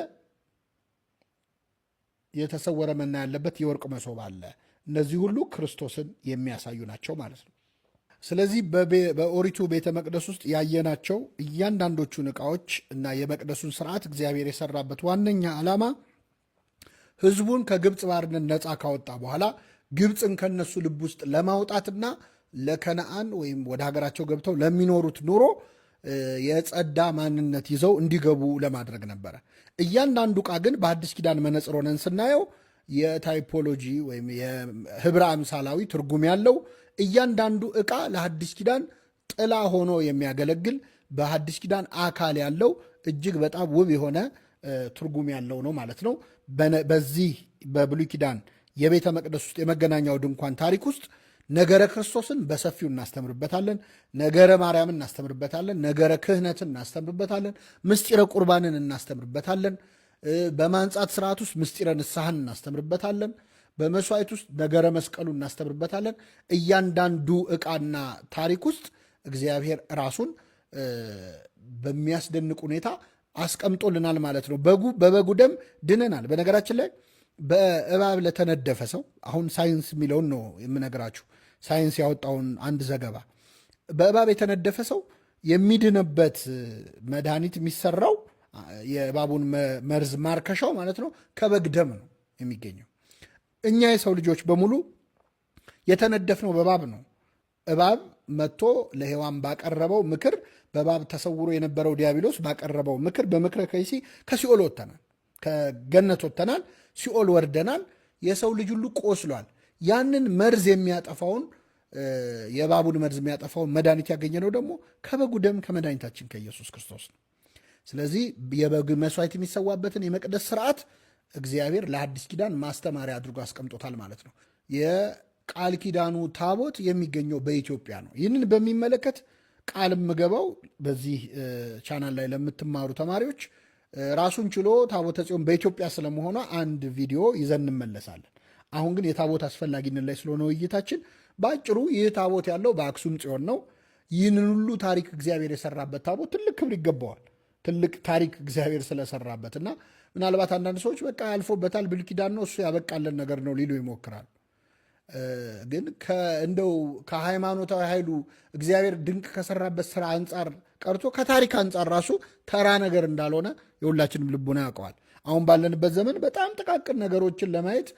A: የተሰወረ መና ያለበት የወርቅ መሶብ አለ። እነዚህ ሁሉ ክርስቶስን የሚያሳዩ ናቸው ማለት ነው። ስለዚህ በኦሪቱ ቤተ መቅደስ ውስጥ ያየናቸው እያንዳንዶቹን ዕቃዎች እና የመቅደሱን ስርዓት እግዚአብሔር የሰራበት ዋነኛ ዓላማ ሕዝቡን ከግብፅ ባርነት ነፃ ካወጣ በኋላ ግብፅን ከነሱ ልብ ውስጥ ለማውጣትና ለከነአን ወይም ወደ ሀገራቸው ገብተው ለሚኖሩት ኑሮ የጸዳ ማንነት ይዘው እንዲገቡ ለማድረግ ነበረ። እያንዳንዱ ዕቃ ግን በአዲስ ኪዳን መነጽር ሆነን ስናየው የ typology ወይም የህብረ አምሳላዊ ትርጉም ያለው፣ እያንዳንዱ ዕቃ ለሐዲስ ኪዳን ጥላ ሆኖ የሚያገለግል፣ በሐዲስ ኪዳን አካል ያለው፣ እጅግ በጣም ውብ የሆነ ትርጉም ያለው ነው ማለት ነው። በዚህ በብሉይ ኪዳን የቤተ መቅደስ ውስጥ የመገናኛው ድንኳን ታሪክ ውስጥ ነገረ ክርስቶስን በሰፊው እናስተምርበታለን። ነገረ ማርያምን እናስተምርበታለን። ነገረ ክህነትን እናስተምርበታለን። ምስጢረ ቁርባንን እናስተምርበታለን። በማንጻት ስርዓት ውስጥ ምስጢረ ንስሐን እናስተምርበታለን። በመስዋዕት ውስጥ ነገረ መስቀሉ እናስተምርበታለን። እያንዳንዱ ዕቃና ታሪክ ውስጥ እግዚአብሔር ራሱን በሚያስደንቅ ሁኔታ አስቀምጦልናል ማለት ነው። በበጉ ደም ድነናል። በነገራችን ላይ በእባብ ለተነደፈ ሰው፣ አሁን ሳይንስ የሚለውን ነው የምነግራችሁ፣ ሳይንስ ያወጣውን አንድ ዘገባ፣ በእባብ የተነደፈ ሰው የሚድንበት መድኃኒት የሚሰራው፣ የእባቡን መርዝ ማርከሻው ማለት ነው፣ ከበግ ደም ነው የሚገኘው። እኛ የሰው ልጆች በሙሉ የተነደፍነው በእባብ ነው። እባብ መጥቶ ለሔዋን ባቀረበው ምክር፣ በእባብ ተሰውሮ የነበረው ዲያብሎስ ባቀረበው ምክር፣ በምክረ ከይሲ ከሲኦል ወጥተናል፣ ከገነት ወጥተናል፣ ሲኦል ወርደናል። የሰው ልጅ ሁሉ ቆስሏል። ያንን መርዝ የሚያጠፋውን፣ የእባቡን መርዝ የሚያጠፋውን መድኃኒት ያገኘነው ደግሞ ከበጉ ደም ከመድኃኒታችን ከኢየሱስ ክርስቶስ ነው። ስለዚህ የበግ መስዋዕት የሚሰዋበትን የመቅደስ ስርዓት እግዚአብሔር ለአዲስ ኪዳን ማስተማሪያ አድርጎ አስቀምጦታል ማለት ነው። የቃል ኪዳኑ ታቦት የሚገኘው በኢትዮጵያ ነው። ይህንን በሚመለከት ቃል የምገባው በዚህ ቻናል ላይ ለምትማሩ ተማሪዎች ራሱን ችሎ ታቦተ ጽዮን በኢትዮጵያ ስለመሆኗ አንድ ቪዲዮ ይዘን እንመለሳለን። አሁን ግን የታቦት አስፈላጊነት ላይ ስለሆነ ውይይታችን፣ በአጭሩ ይህ ታቦት ያለው በአክሱም ጽዮን ነው። ይህንን ሁሉ ታሪክ እግዚአብሔር የሰራበት ታቦት ትልቅ ክብር ይገባዋል። ትልቅ ታሪክ እግዚአብሔር ስለሰራበት እና ምናልባት አንዳንድ ሰዎች በቃ አልፎበታል፣ ብሉይ ኪዳን ነው፣ እሱ ያበቃለን ነገር ነው ሊሉ ይሞክራል። ግን እንደው ከሃይማኖታዊ ኃይሉ እግዚአብሔር ድንቅ ከሰራበት ስራ አንጻር ቀርቶ ከታሪክ አንጻር ራሱ ተራ ነገር እንዳልሆነ የሁላችንም ልቡና ያውቀዋል። አሁን ባለንበት ዘመን በጣም ጥቃቅን ነገሮችን ለማየት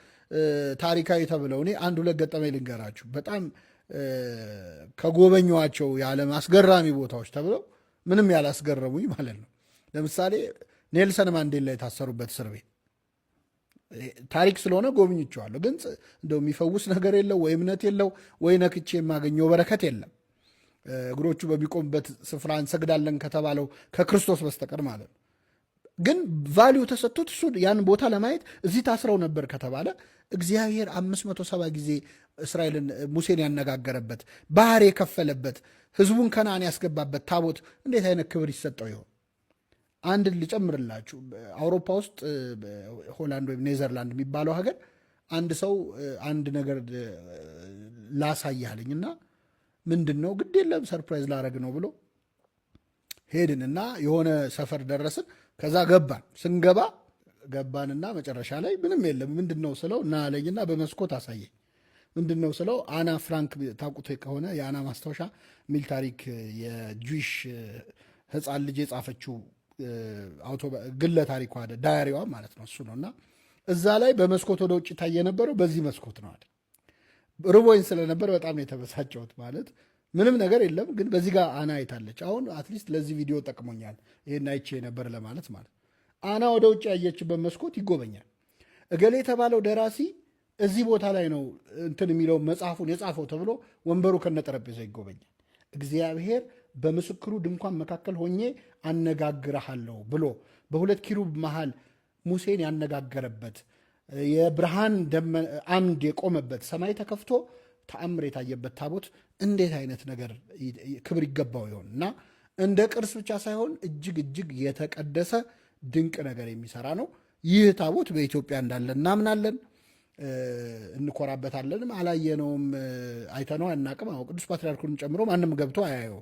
A: ታሪካዊ ተብለው፣ እኔ አንድ ሁለት ገጠመኝ ልንገራችሁ። በጣም ከጎበኘኋቸው የዓለም አስገራሚ ቦታዎች ተብለው ምንም ያላስገረሙኝ ማለት ነው። ለምሳሌ ኔልሰን ማንዴላ የታሰሩበት እስር ቤት ታሪክ ስለሆነ ጎብኝቼዋለሁ። ግን እንደው የሚፈውስ ነገር የለው ወይ እምነት የለው ወይ ነክቼ የማገኘው በረከት የለም፣ እግሮቹ በሚቆምበት ስፍራ እንሰግዳለን ከተባለው ከክርስቶስ በስተቀር ማለት ነው። ግን value ተሰጥቶት እሱ ያን ቦታ ለማየት፣ እዚህ ታስረው ነበር ከተባለ፣ እግዚአብሔር 570 ጊዜ እስራኤልን ሙሴን ያነጋገረበት፣ ባህር የከፈለበት፣ ህዝቡን ከነአን ያስገባበት ታቦት እንዴት አይነት ክብር ይሰጠው ይሆን? አንድ ልጨምርላችሁ። አውሮፓ ውስጥ ሆላንድ ወይም ኔዘርላንድ የሚባለው ሀገር አንድ ሰው አንድ ነገር ላሳይህ አለኝ እና ምንድን ነው? ግድ የለም፣ surprise ላረግ ነው ብሎ ሄድን እና የሆነ ሰፈር ደረስን። ከዛ ገባን። ስንገባ ገባንና መጨረሻ ላይ ምንም የለም። ምንድን ነው ስለው ና አለኝና በመስኮት አሳየኝ። ምንድን ነው ስለው አና ፍራንክ ታውቁት ከሆነ የአና ማስታወሻ የሚል ታሪክ የ Jewish ሕፃን ልጅ የጻፈችው ግለ ታሪኳ፣ diary ዋ ማለት ነው፣ እሱ ነው። እና እዛ ላይ በመስኮት ወደ ውጭ ይታይ የነበረው በዚህ መስኮት ነው አለ። ርቦኝ ስለነበር በጣም ነው የተበሳጨሁት። ማለት ምንም ነገር የለም፣ ግን በዚህ ጋር አና አይታለች። አሁን at least ለዚህ ቪዲዮ ጠቅሞኛል፣ ይሄን አይቼ ነበር ለማለት ማለት። አና ወደ ውጭ ያየችበት መስኮት ይጎበኛል። እገሌ የተባለው ደራሲ እዚህ ቦታ ላይ ነው እንትን የሚለው መጽሐፉን የጻፈው ተብሎ ወንበሩ ከነጠረጴዛ ይጎበኛል። እግዚአብሔር በምስክሩ ድንኳን መካከል ሆኜ አነጋግረሃለሁ ብሎ በሁለት ኪሩብ መሃል ሙሴን ያነጋገረበት፣ የብርሃን አምድ የቆመበት፣ ሰማይ ተከፍቶ ተአምር የታየበት ታቦት እንዴት አይነት ነገር ክብር ይገባው ይሆን? እና እንደ ቅርስ ብቻ ሳይሆን እጅግ እጅግ የተቀደሰ ድንቅ ነገር የሚሰራ ነው። ይህ ታቦት በኢትዮጵያ እንዳለ እናምናለን፣ እንኮራበታለንም። አላየነውም፣ አይተነው አናቅም። ቅዱስ ፓትርያርኩን ጨምሮ ማንም ገብቶ አያየው።